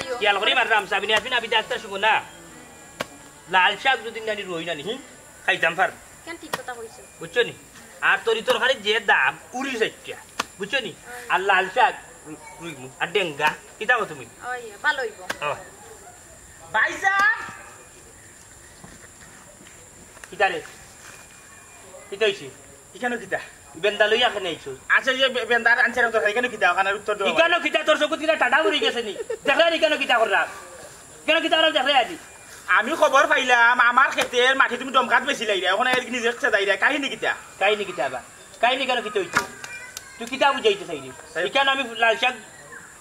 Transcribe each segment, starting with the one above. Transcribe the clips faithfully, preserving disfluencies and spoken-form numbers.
খেয়াল করি মাররাম, সাবিনা, আপনি আবি ডাক্তার শুভ না। লাল শাক যদি নানি রই নানি, হুম? খাইতাম পার। কেন ঠিক কথা কইছো? বুঝছো নি? আর তরি তরকারি যে দাম, উড়ি যাইছে। বুঝছো নি? আর লাল শাক, রুই, রুই মুগ, আর ডেঙ্গা, কিতা কও তুমি? ওই, ভালো হইব। ও। ভাইসাব! কিতা রে? কিতা হইছে? ইখানো কিতা? বেন্দা লইয়া কেনে আইছো? আচ্ছা, যে বে-, বেন্দার আনছে না তোর, ইখানো কিতা? ওখানে উত্তর দেওয়া ইখানো কিতা? তোর চকুত কিতা টাটা পড়ি গেছে নি? দেখরে নি ইখানো কিতা কররা? ইখানো কিতা কররা দেখরে আজি? আমি খবর পাইলাম, আমার খেতের মাটি তুমি ডমকাত বেচিলাইরা, এখন এর নিজে খেদাইরা, কাহিনী কিতা? কাহিনী কিতা আবার? কাহিনী কেন কিতা হইছে? তুই কিতা বুঝাইতে চাইলি? তাই- ইখানো আমি লাল শাক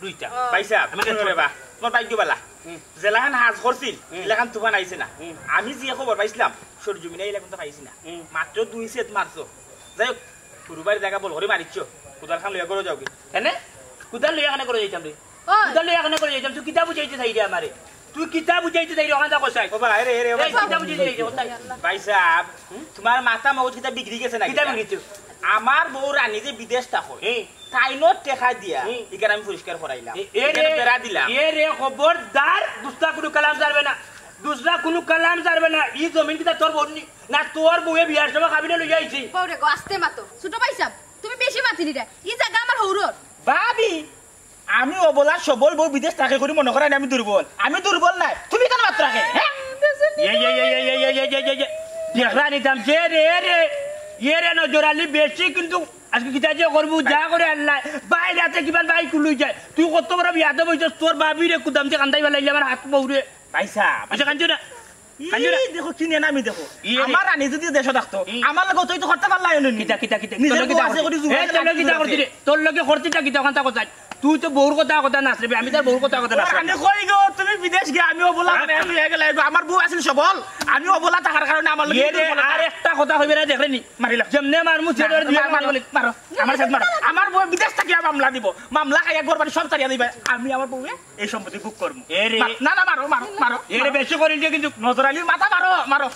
রুইতা। ও। ভাইসাব, আমি হুনো রে বা, তোমার ভাগ্য বালা। হুম। যেলাখান হাজ করছিল, হুম। এলাখান তুফান আইছে না। হুম। আমি যে খবর পাইছিলাম, সরজমিনে এলাখান তো পাইছি না। হুম। মাত্র দুই সেট মারছো। যাই হোক, পুরুবার জায়গা বল করে মারিচ্ছ। কুদাল খান লইয়া করে যাওগি। এনে? কুদাল লইয়া কেনে করে যাইতাম রে? ওই। কুদাল লইয়া কেনে করে যাইতাম? তুই কিতা বুঝাইতে চাইরে আমারে? তুই কিতা বুঝাইতে চাইরে? ওখান থাকো চাই। ও ভাই, রে, রে, রে, এই ভাই। কিতা বুঝাইতে চাইরে? কোথায়? ভাইসাব, হুম? তোমার মাথা মগজ কিতা বিগড়ি গেছে না কিতা কিতা? বিগড়িছে? আমার বউ রানী যে বিদেশ থাকো, হুম। তাইনর টেকা দিয়া, হুম। ইখান আমি পরিষ্কার করাইলাম। এ, এ ইখান রে, বেড়া দিলাম। এ রে, খবরদার, দুসরা কুনু কালাম ছাড়বে না। দুসরা কুনু কালাম ছাড়বে না। ই জমিন কিতা তোর বউর নি? না তোর বউয়ে বিয়ার সময় খাবি না লইয়া আইছি? বউ রে গো, আস্তে মাতো। ছোট ভাইসাব, তুমি বেশি মাতিলি রে। ই জায়গা আমার হউরর। ভাবি, আমি অবলা সবল বউ বিদেশ থাকে করি মনে করায় না আমি দুর্বল। আমি দুর্বল নাই। তুমি কেন মাত্র রাখে? হ্যাঁ? ইয়ে, ইয়ে, ইয়ে। দেখরা নিতাম, যে রে, রে, ইয়ে রে নজর আলী বেশি কিন্তু আজকে কিতা যে করবো, যা করে আল্লাহ। বাইরে আছে কিমান বাই কুলুই যায়। তুই কত বড় বিয়াদব হইছস, তোর ভাবি রে কুদাম দিয়ে কান্দাই বেলাইলে আমার হাত বউ রে। ভাইসাব। আচ্ছা, কাঞ্চু না। ই, কাঞ্চু না। দেখো, কি নেন আমি দেখো। ইয়ে রে। আমার রানী যদি দেশে থাকতো, ই। আমার লগে তুই তো করতে পারলাই না নি। কিতা, কিতা, কিতা? নিজের তোর লগে বউ কিতা আছে করতি? করি জুয়া এ, তোর লগে কিতা করতি রে? তোর লগে করতি কিতা, কিতা কথা কইছাই? তুই তো বউর কথা, কথা নাস রে বে, আমি তার বউর কথা, কথা নাস রে। রানী কই গো? তুমি বিদেশ গিয়া আমি অবলা হ্যাঁ? মানে আমি হয়ে গেলে গো। আমার বউ আছিল সবল, আমি অবলা থাকার কারণে আমার লগে ইয়ে রে, দুর্বলতা। আর একটা কথা কইবে না, দেখরে নি। মারিলাম। যেমনে মারমু, সে না, ধরে দিয়ে মার, মার, মারবো। মারো। আমার সাথে মারো। আমার বউ বিদেশ থাকিয়া মামলা দিব। মামলা খাইয়া ঘর বাড়ি সব ছাড়িয়া দিবা। আমি আমার বউয়ে এই সম্পত্তি ভোগ করমু। এ রে। মার-, না, না, মারো, মারো, মারো, এ রে, মারো। বেশি করি যে কিন্তু। নজর আলীর মাথা মারো, মারো।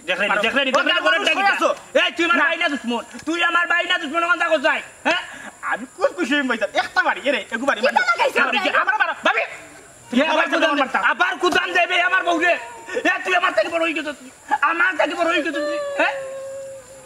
দেখলে নি, মারো। দেখলে নি, ও, দেখলে নি, না, বড় মানুষ ডাকি হয়ে দা। আছো। এই, তুই আমার না। ভাই না দুশমন? তুই আমার ভাই না দুশমন, কথা কইছাই? হ্যাঁ? আমি খুব খুশি হইম ভাইসাব। একটা বাড়ি, এ রে, এগু বাড়ি, কিতা মারো। লাগাইছে মারো, আপনি? যে, আমার মারো, ভাবি। এ, আবার আমার কুদান কুদান দে, মারতাম। আবার কুদান দেবে আমার বউরে। এ, তুই আমার থাকি বড় হয়ে গেছিস। আমার থাকি বড় হয়ে গেছিস তুই। হ্যাঁ?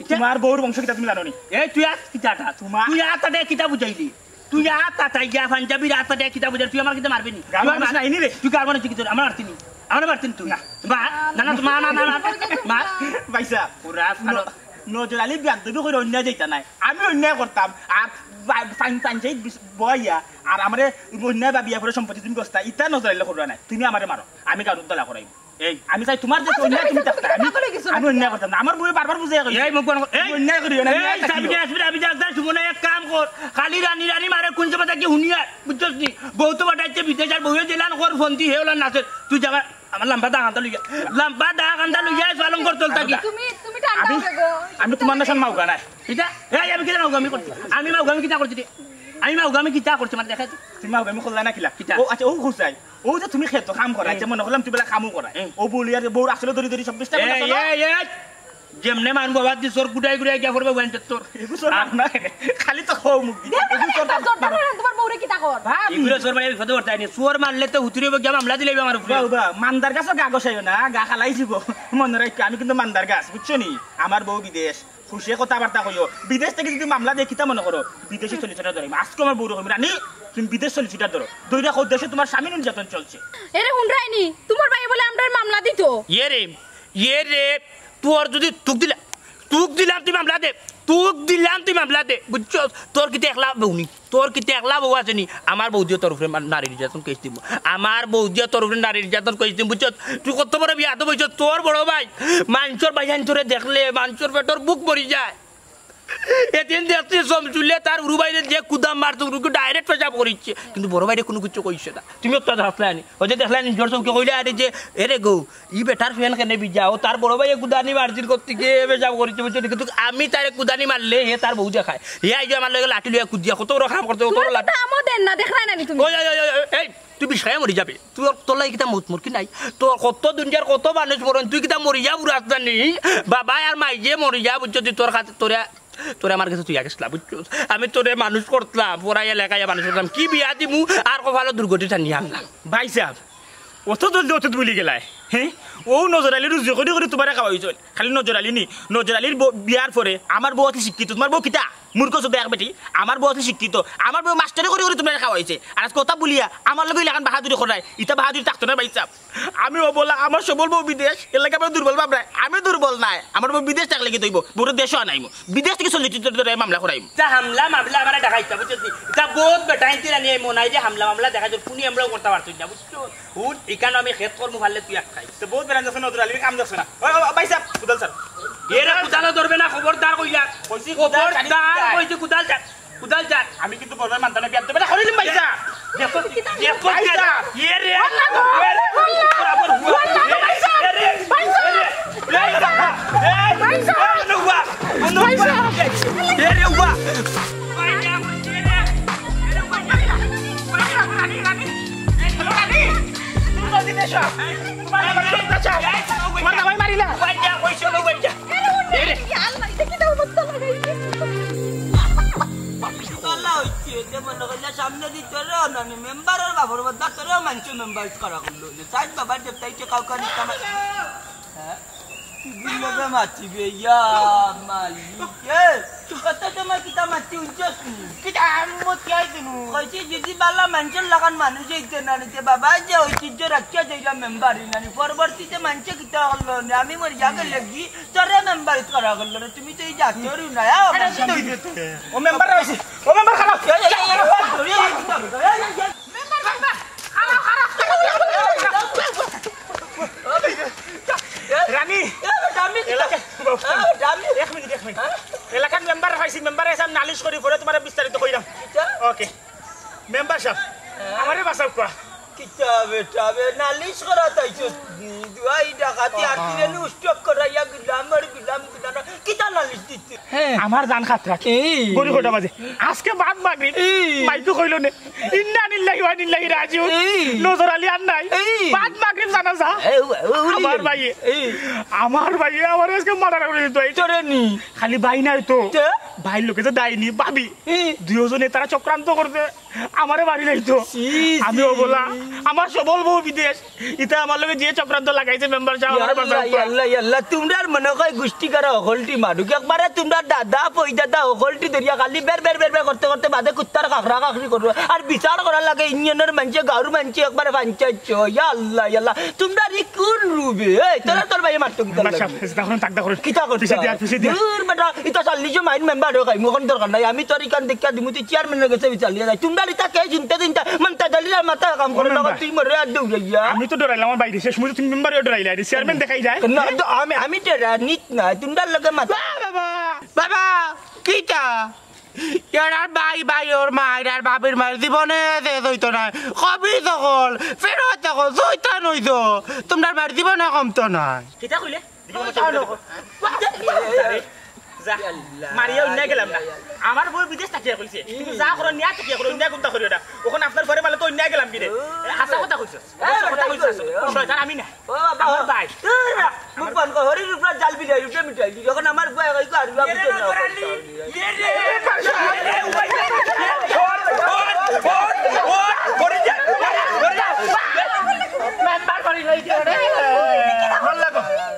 তোমার বউর বংশ কিতা তুমি জানো নি? এই, তুই আত কিতা আটা? তোমার তুই আত আটা কিতা বুঝাইলি? তুই আত আটাই গিয়া পাঞ্জাবির আত আটাই কিতা বুঝাইলি? তুই আমার কিতা মারবি নি? গান তুই আমার মানুষ মা-, নাই নি রে। তুই গান মানুষ কিতা? আমার মারতি নি? আমার মারতি নি তুই? না। মা, না, না, মা, মা, মা, মা, মা। ভাইসাব, ওরা ন-, নজর আলী বেয়াদবি করে অন্যায় যাইতা নাই। আমি অন্যায় করতাম। আর বা-, পান-, পাঞ্চায়েত বিস-, বইয়া, আর আমারে অন্যায় ভাবিয়া পরে সম্পত্তি তুমি গস্তা। ইতা নজর আলী করবা নাই। তুমি আমারে মারো। আমি গাড়ুর দলা করাইব। এই। আমি চাই তোমার যে আচ্ছা, অন্যায় তুমি আচ্ছা, থাকতে। তুমি আমি, পাগল হয়ে গেছো আমি নাকি? অন্যায় করতাম না। আমার বউয়ে বারবার বুঝাই কইছে। এই মুখ বন্ধ কর। এই, অন্যায় করি না, আমি এই, আর থাকি সাবিনা না। ইয়াসমিন, আমি যা, যা, শুনো না, এক কাম কর। খালি রানী, রানী মারে কোন সময় থাকি হুনিয়া, বুঝছস নি? বউ তো পাঠাইছে বিদেশ, আর বউয়ে দিলান কর ফোন দি, হে ওলা নাচে। তুই যাবা, আমার লম্বা দা কান্দা লইয়া। লম্বা দা কান্দা লইয়া, পালন কর তোর থাকি। তুমি, তুমি ঠান্ডা আমি, হও গো। আমি তোমার নাশন মাউগা নাই। কিতা? এই, আমি কিতা মাউগামি করছি? আমি মাউগামি কিতা করছি রে? আমি মাউগামি কিতা করছি? মানে দেখা তো। তুমি মাউগামি করলা না কিলা? কিতা? ও, আচ্ছা, ও খুশাই। ও যে তুমি খেতো কাম করা, হুম। যে মনে করলাম তুই বেলা কামও করা। হুম। ও বলি আর বউর আসলে ধরি ধরি সব বিশটা এই, কথা শোনো। এই, এই, যেমনে মানু বাবা দি সর গুটাই গুটাই গিয়া পড়বে ওয়ান তোর। এগু সর আম- না, খালি তো হও মুখ দি। দেখ না, এগু দেখ সর না, না, জোর না। না, তোমার বউরে কিতা কর? ভাবি। এগুলো সর মানে বিপদে পড়তে আইনি। সর মারলে তো হুতুরে গিয়া মামলা দিলে আমার উপরে। বাবা, বাবা, মান্দার গাছও গা গোসাইও না, গা খালাই দিব। মনে রাখো, আমি কিন্তু মান্দার গাছ, বুঝছো নি? আমার বউ বিদেশ, খুশি কথাবার্তা কইও। বিদেশ থাকি যদি মামলা দেয়, কিতা মনে করো? বিদেশি সলিসিটার ধরো। আজকে আমার বউরে কইম, "রানী, তুমি বিদেশ সলিসিটার ধরো। দইরা কো দেশে তোমার স্বামী নির্যাতন চলছে।" এরে হুনরায়নি, তোমার ভাই বলে আমরার মামলা দিত। ইয়ে রে, ইয়ে রে, তোর যদি তুক দিলা, তুক দিলাম তুই মামলা দে, তুক দিলাম তুই মামলা দে, বুঝছস? তোর কিতা একলা বউ নি? তোর কিতা একলা বউ আছে নি? আমার বউ দিয়া তোর উপরে মা-, নারী নির্যাতন কেস দিমু। আমার বউ দিয়া তোর উপরে নারী নির্যাতন কেস দিমু, বুঝছস? তুই কত বড় বিয়াদব অইছস, তোর বড় ভাই, মানষর ভাইয়াইন্তরে দেখলে মানষর পেটর ভুক মরি যায়। এদিন দেখছি সমসুলে তার হুরু ভাইরে যে কুদাম মারতো, হুরুকে direct পেশাব করিচ্ছে, কিন্তু বড় ভাইরে কুনু কিচ্ছু কইছে না। তুমি তো হাসলায়নি, ওই যে দেখলায়নি, জোর চৌকে কইলে, "আরে যে, এরে গো, ই বেটার ফ্যান কেনে ভিজা? ও তার বড় ভাইয়ে কুদানি মারছিল, করতে গিয়ে পেশাব করিচ্ছে, বুঝছো নি? কিন্তু আমি তারে কুদানি মারলে, হে তার বউ দেখায়। হে আইজো আমার লগে লাঠি লইয়া কুদিয়া, কত বড় কাম করতে, কত বড় লাঠি।" দামও দেন না, দেখরায় না নি তুমি? ওই, ওই, ওই, ওই, ওই, এই, তুই বিষয়ে মরি যাবে। তুই তোর লাগি কিতা মউত মোর কি নাই? তোর কত দুনিয়ার কত মানুষ মরইন, তুই কিতা মরিয়া বুড়া আস্তা নি? বাবায় আর মাইয়ে মরিয়া, বুঝছো তুই, তোর খাতে তোরে তোরে আমার গেছে তুই আগে আসলা, বুঝছস? আমি তোরে মানুষ করতাম, পড়াইয়া লেখাইয়া মানুষ করতাম, কি বিয়া দিমু আর কপালো দুর্গতি টানিয়া আনলাম। ভাইসাব, অত জলদি অতীত ভুলি গেলায়, হ্যাঁ? অউ নজর আলী রুজি করি করি তুমারে খাওয়াইছইন। খালি নজর আলী নি, নজর আলীর বউ, বিয়ার পরে আমার বউ আছিল শিক্ষিত, তুমার বউ কিতা? মূর্খ শুধু এক বেটি, আমার বউ আছিল শিক্ষিত, আমার বউ মাস্টারি করি করি তুমারে খাওয়াইছে। আর আইজ কথা বলিয়া আমার লগে ইলাখান বাহাদুরি করায়, ইতা বাহাদুরি থাকতো না ভাইসাব। আমি অবলা, আমার সবল বউ বিদেশ, এর লাগি আমি দুর্বল ভাবরায়। আমি দুর্বল নায়, আমার বউ বিদেশ থাকলে কিতা অইবো? বউরে দেশো আনাইমু, বিদেশ থাকি চলচ্চিত্র ধরে মামলা করাইমু। ইতা হামলা মামলা আমারে দেখাইতা, বুঝছস নি? ইতা বউত বেটাইন্তে জানি এই মনাই যে হামলা মামলা দেখাইতো, কুনি আমরাও করতা পারতো না, বুঝছস? হুন, ইখানো আমি খেত করমু, পারলে তুই এক খাই। তো বউত বেটাইন যাচ্ছে নজর আলীর কাম যাচ্ছে না। ও, ও, ভাইসাব, কুদাল ছাড়। এরে কুদালও ধরবে না, খবরদার কইলাম। কইছি কুদাল ছাড়ি খবরদার দিতাই। কইছি কুদাল ছাড়। কুদাল ছাড়। আমি কিন্তু বড় ভাই মানতাম না, বিয়াদব বেটা করিলিম ভাইসাব। দেখো, দেখো, ভাইসাব। এরে, এরে, বরাবর হুয়া। এরে, এরে, এরে, এরে, ভাইসাব। এই, এই, ভাইসাব। এই, অনুয়া, অনুয়া। এরে, উয়া। তোলা অইছে, যে মনে করলে সামনে দি তোরেও না, মেম্বারর বাপর বদনা তোরেও মানষে মেম্বার করা করলো। সাইড বাবার দেবতাইতে কাউকে নিতাম। হ্যাঁ? কি বুঝলে বে মাছি বে, ইয়া মালিক, এ, কত সময় কিতা মাছি উঠছস নি? কিতা আমি মত কি আইছে নু? কইছি যদি বালা মানষর লাখান মানুষ অইতে না নিতে বাবা, যে ঐতিহ্য রাখিয়া যাইলাম মেম্বারি নানি, পরবর্তীতে মানষে কিতা করলো নে, আমি মরিয়া গেলে কি তোরে মেম্বার করা করলো নে, তুমি তো এই জাতীয় রু না, আও, আরে, মানষে কি দই দিতে? ও মেম্বার আইছে, ও মেম্বার খারাপ। এই, এই, এই, এই, এই, এই, এই, এই, এই। মেম্বার, মেম্বার, খারাপ, খারাপ। রানী, এ, রানী, এলাকা, এ, রানী। এক মিনিট, এক মিনিট। হ্যাঁ? এলাকার মেম্বার পাইছি, মেম্বার এসে আমি নালিশ করি, পরে তুমারে বিস্তারিত কইরাম। কিতা? ওকে। মেম্বার সাব, হ্যাঁ? আমারে বাঁচাও কওয়া। কিতা বেটা বে, নালিশ করা তাইছস নি? দুয়াই ডাকাতি আর দিলে নি উষ্টক করাইয়া গেলাম আর গেলাম, গেলাম না। কিতা নালিশ দিতে? হ্যাঁ। আমার জান খাতরা। এই। গরি কটা বাজে। আজকে বাদ মাগরিব। এই। মাইকো কইলো নে। ইন্না লিল্লাহি ওয়া ইন্না ইলাইহি রাজিউন। এই। নজর আলী আর নাই। এই। বাদ মাগরিব জানাজা। এই, ও, ও, ও, আমার ভাইয়ে। এই। আমার ভাইয়ে আমার আজকে মার্ডার করি দিতো। এই তোরে নি। খালি ভাই নাই তো। তে? ভাইর লগে যে ডাইনি, ভাবি। এই। দুইওজনে তারা চক্রান্ত করছে। আমারে মারি লাইতো। ছি, আমি ছি। অবলা, আমার সবল বউ বিদেশ। ইতা আমার লগে যে চক্রান্ত লাগাইছে মেম্বার সাব, আমারে বাঁচাও। ইয়াল্লা, ইয়াল্লা, ইয়াল্লা, তুমরার মনে কয় গুষ্টি করা হকলটি মারুক। একবারে তুমরার দাদা, পই দাদা হকলটি ধরিয়া খালি বের, বের, বের, বের করতে করতে বাদে কুত্তার কাকড়া কাকড়ি করো। আর বিচার করার লাগে ইউনিয়নর মানষে, গাঁওর মানষে একবারে পঞ্চায়েত। ইয়াল্লা, ইয়াল্লা, তুমরার ই কোন রুবে? এই, তোরা তোর ভাইয়ে মারতো কিতা মেম্বার লাগে? সাব, ইতা করুন, তাকদা করুন। কিতা করতে? পিছে দিয়া, পিছে দিয়া। দূর বেটা, ইতা চল্লিশো মাইল মেম্বার অয় খাইমু, অখন দরকার নাই। আমি তোর ইখান দেখিয়া দিমু, তুই চেয়ারম্যানর গেছে বিচার লিয়া যাই। তুমরার ইতা কে চিনতে চিনতে, মান্তা জালিলার মাথা কাম করে ও না, মেম্বার। তুই মরে আর দৌড়াইয়া। আমি তো ডরাইলাম, আমার বাইরে শেষ মুহূর্তে তুমি মেম্বারও ডরাইলা, আরে চেয়ারম্যান দেখাই যায়। না, তো আমি, আমি ডরানিত না, তুমরার লগে মাথা। বাবা, বাবা, বাবা, কিতা? এরার ভাই ভাইর মাইর আর ভাবির মাইর জীবনে শেষ অইতো নায়। কবি সকল, ফেরত সকল, শয়তান অইতো। তুমরার মাইর জীবনে কমতো নায়। কিতা কইলে? যা, মারিয়া অন্যায় গেলাম না। আমার বউ বিদেশ থাকিয়া কইছে, তুমি যা করো, নিয়া থাকিয়া করো, অন্যায় কুন্তা করিও না। অখন আপনার ঘরে মারলে তো অন্যায় গেলাম কিরে? হাছা কথা কইছস। হাছা কথা কইছস। শয়তান আমি না। ও বাবা, আমার ভাই। তোরা মুখ বন্ধ কর, হরির উপরে জাল বিলাই, উপরে মিটাই দি। যখন আমার বউ কই, আর বাবা এরে, এরে, এরে, উবাই, এরে, ওর, ওর, ওর, ওর, ওর, ওর, ওর। মেম্বার বাড়ি লই গেল রে।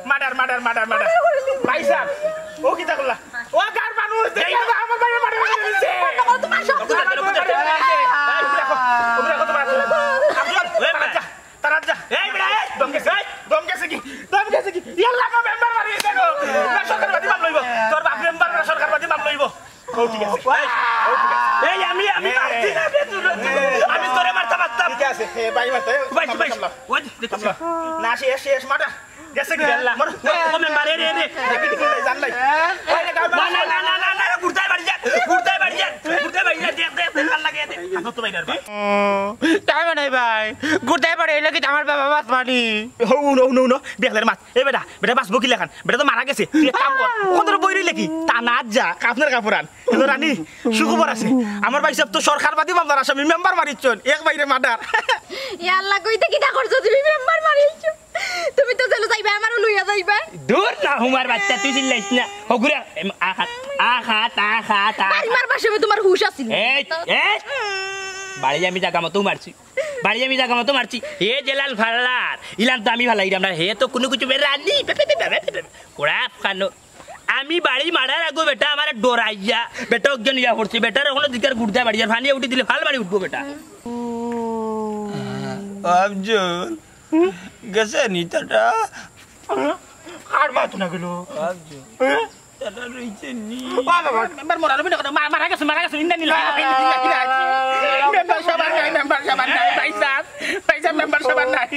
Murder, murder, murder, murder. ভাই সাব, ও কিতা করলা? ও গার মানুষ, দেখো, আমার ভাইরে মার্ডার করি দিছে। তোমার সব তাড়াত যা, তাড়াত যা। এই বেটা, এই। দম গেছে, এই, দম গেছে কি? দম গেছে কি? ইয়াল্লা, গো, মেম্বার মারি গেছে গো। না, সরকার বাদী মামলা অইবো। তোর বাপ মেম্বার না, সরকার বাদী মামলা অইবো। ও, ঠিক আছে। এই, ও, ঠিক আছে। এই, আমি, আমি মারছি না রে, তুই, তুই। আমি তোরে মারতে পারতাম। ঠিক আছে, এ, ভাই, মারতে, ভাই, মামলা, ভাই। মামলা। ওই, দেখো। মামলা। না, শেষ, শেষ, মার্ডার। গেছে কি? ইয়াল্লা। মর, মর, ও মেম্বার, এ রে, এ রে। দেখি, দেখি, ভাই, জান নাই। না, না, না, না, না, ঘুরতে বাড়ি যা, ঘুরতে বাড়ি যা, ঘুরতে বাড়ি যা, দেখ, দেখ, দেখ, ভালো লাগে, দেখ। হাত তো বাইরে আর ভাই। তাই মানে ভাই, ঘুরতে পারে, এলে কি আমার বাবা বাস মানি? হুনো, হুনো, হুনো, দেখলে রে মাত। এ বেটা, বেটা বাঁচবো কি লাখান? বেটা তো মারা গেছে। তুই এক কাম কর, কত বই রইলে কি? তা না যা, কাফনের কাপড় আন। হ্যালো রানী, সুখবর আছে। আমার ভাই সাব তো সরকার বাদী মামলার আসামি, মেম্বার মারিচ্ছন, এক ভাইরে মার্ডার। ইয়াল্লা, কইতে কিতা করছো তুমি? মেম্বার মারিচ্ছো। তুমি তো জেলো যাইবা, আমারও লইয়া যাইবা। দূর না, হুমার বাচ্চা, তুই চিল্লাইস না। হগুরা, এম, আ খাত, আ খাত, আ খাত, আ বাড়ি খাত। মারবার সময় তোমার হুশ আছিল। এই, এই, বাড়ি আমি জাগা মতো মারছি। বাড়ি আমি জাগা মতো মারছি। হে জেলাল ফাল্লার, ইলান তো আমি ফালাইরাম না। হে তো কুনু কিছু বেরানি। ওরা খানো। আমি বাড়ি মারার আগো বেটা আমারে ডরাইয়া, বেটা একজন ইয়া করছে, বেটার অখনো দিকার গুর্দা বাড়ি, আর ফানি উঠি দিলে ফাল বাড়ি উঠবো বেটা। আফজল, গেছে নি তাটা? আর মা তো না গেল। আফজল, তাটা রইছে নি? বাবা, বাবা, মেম্বার মরা রবি না, মা-, মারা গেছে, মারা গেছে, ইন্না নিলা, ইন্না নিলা, ইন্না নিলা। মেম্বার সাব আর নাই, মেম্বার সাব আর নাই, ভাই সাব, ভাই সাব, মেম্বার সাব আর নাই।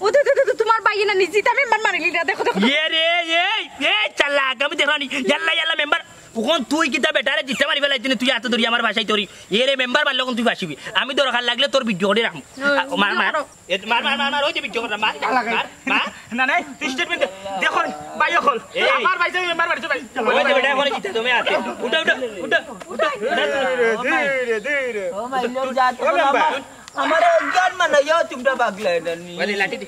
ও তো, তো, তো, তো, তোমার ভাই না নিশ্চিত আমি মেম্বার মারিলি না, দেখো, দেখো। এ রে, এই, এই, চাল্লা, আগামী দেখো নি, ইয়াল্লা, ইয়াল্লা, মেম্বার। অখন তুই কিতা বেটারে জিতে মারি ফেলাইছিস, তুই এত দূরি আমার বাসায় তোরি। এ রে মেম্বার মারলে অখন তুই ফাঁসিবি। আমি দরকার লাগলে তোর ভিডিও করে রাখবো। হুম, আ, মার, মার। ভিডিও করো। এ, মার, মার, মার, মার, ওই যে ভিডিও করে, মার, মার, মার। না, না, তুই স্টেটমেন্ট দে। দেখো, ভাই অকল। এই। আমার ভাই যাবে, মেম্বার বাড়ি যাবে। ওই যে বেটা অখন জিতে তুমি আছে। উঠো, উঠো, উঠো, উঠো। ধীরে, ধীরে, ধীরে। ও ভাই, লোক যা তো ও মেম্বার। আমার, আমার অজ্ঞান বানাইও তোমরা পাগলা এটা নি। ওই লাঠি দি।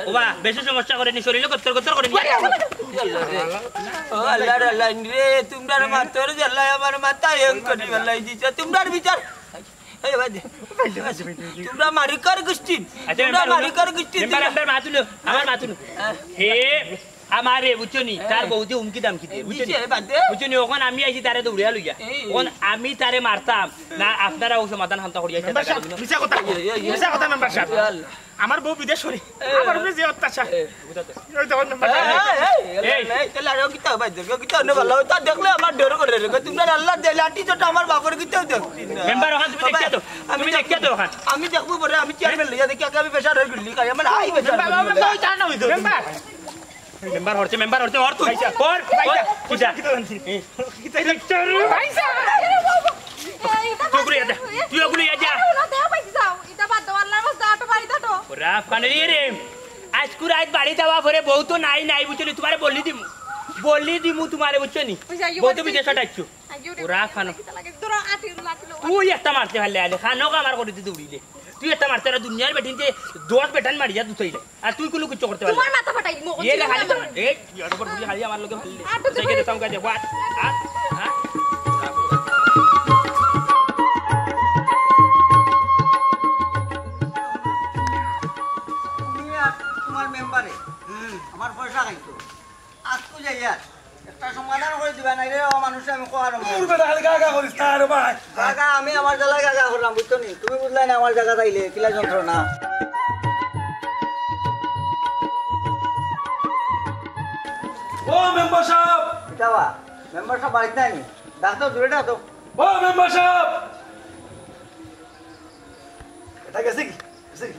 ও বা, বেশি সমস্যা করে নি, শরীরে গত্তর গত্তর করে নি। ও আল্লাহ রে আল্লাহ রে, তোমরা মাতর জ্বালায় আমার মাথা হ্যাং করি ফেলাই দিছে। তোমরার বিচার। এই বাদ দে। তোমরা মারি কর গুষ্টি। আচ্ছা, তোমরা মেম্বার, মারি কর গুষ্টি, মেম্বার, তোমরা। মেম্বার, মাতুলো, আমার মাতুলো। হ্যাঁ। হে, আমারে, বুঝছো নি? তার হ্যাঁ। বউতে হুমকি দামকি দে, বুঝছো নি? নিচে, বাদ দে। বুঝছো নি? অখন আমি আইছি তারে দৌড়িয়া লইয়া। এই। অখন আমি তারে মারতাম, না আপনারা ও সমাধান হান্তা করিয়া আইছেন মেম্বার সাব, জায়গা দিবেন। মিছা কথা। এই, এই, এই। মিছা কথা, মেম্বার সাব। এই আল্লাহ। আমার বউ বিদেশ করে। এই। আমার উপরে যে অত্যাচার। এই। এই দেখো, মেম্বার সাব। এই, এই, এই, এই। এই, তাহলে আরো কিতা ভাই, দেখো, কিতা অন্য ভালো। তা দেখলে আমার ডর করে রে। তোমরা আল্লাহ দে, লাঠি চোট আমার বাপর কিতাও দেখছি না। মেম্বার, অখান তুমি বাবা, দেখিয়া তো। আমি তুমি দেখবো। দেখিয়া তো অখান। আমি দেখবো পরে, আমি চেয়ারম্যান লইয়া দেখি, আগে আমি প্রেশার হয়ে গেলি, খাই আমার হাই প্রেশার। মেম্বার, মেম্বার, ওই জানো, ওই তো। মেম্বার। মেম্বার হরছে, মেম্বার হরছে, হর তুই। ভাইসা, হর, ভাইসা, হর। কিতা? কিতা জানছি? কিতা লেকচার? ভাইসা। তুই ওগুলো ইয়াদে, তুই ওগুলো ইয়াদে। আরে, ওরা দেও, ভাই, যাও। ইটা বাদ দাও, আল্লাহর ওয়াস্তে, আটো, বাড়ি আটো। ওরা ফানের ইয়ে রে। আজকু রাইত বাড়ি যাওয়া পরে বউ তো নাই, নাই, বুঝছো নি? তোমারে বলি দিমু। বলি দিমু তোমারে, বুঝছো নি? ওই যাই, বউ তো বাড়ি বিদেশে যাই। ডাকছো। আগে ওরে ওরা বাড়ি খানো। কিতা লাগে? ধরো, আটি, লাঠি লও। তুই একটা মারতে পারলে আলে, খানো আমার করে দিতে উড়িলে। তুই একটা মারতে পারলে দুনিয়ার বেটিনতে দশ বেটান মারিয়া দুটাইলে। আর তুই কুনু কিচ্ছু করতে পারলি না। তোমার মাথা ফাটাই দিমু, এ রে, খালি তো, এই, ইয়ার উপর গুলি খালি আমার লগে ফাললি। আটো তো তাই গেলে ভাই। তামকা দে, what? হ্যাঁ? হ্যাঁ? তুমি আর তোমার মেম্বারে আমার পয়সা খাইছো। আজকু যাইয়া একটা সমাধান করি দিবা, নাইলে ও মানুষে আমি কওয়ার দূর বেটা, খালি গাগা করিস না রে ভাই। গাগা, আমি আমার জ্বালায় গাগা করলাম, বুঝছো নি? তুমি বুঝলায় না আমার জায়গা তাইলে কিলা যন্ত্রণা। ও মেম্বার সাব! কিতা বা? মেম্বার সাব বাড়িত নাই নি? ডাক তো, দূরে ডাক তো। ও মেম্বার সাব! এটা গেছে কি? গেছে কি?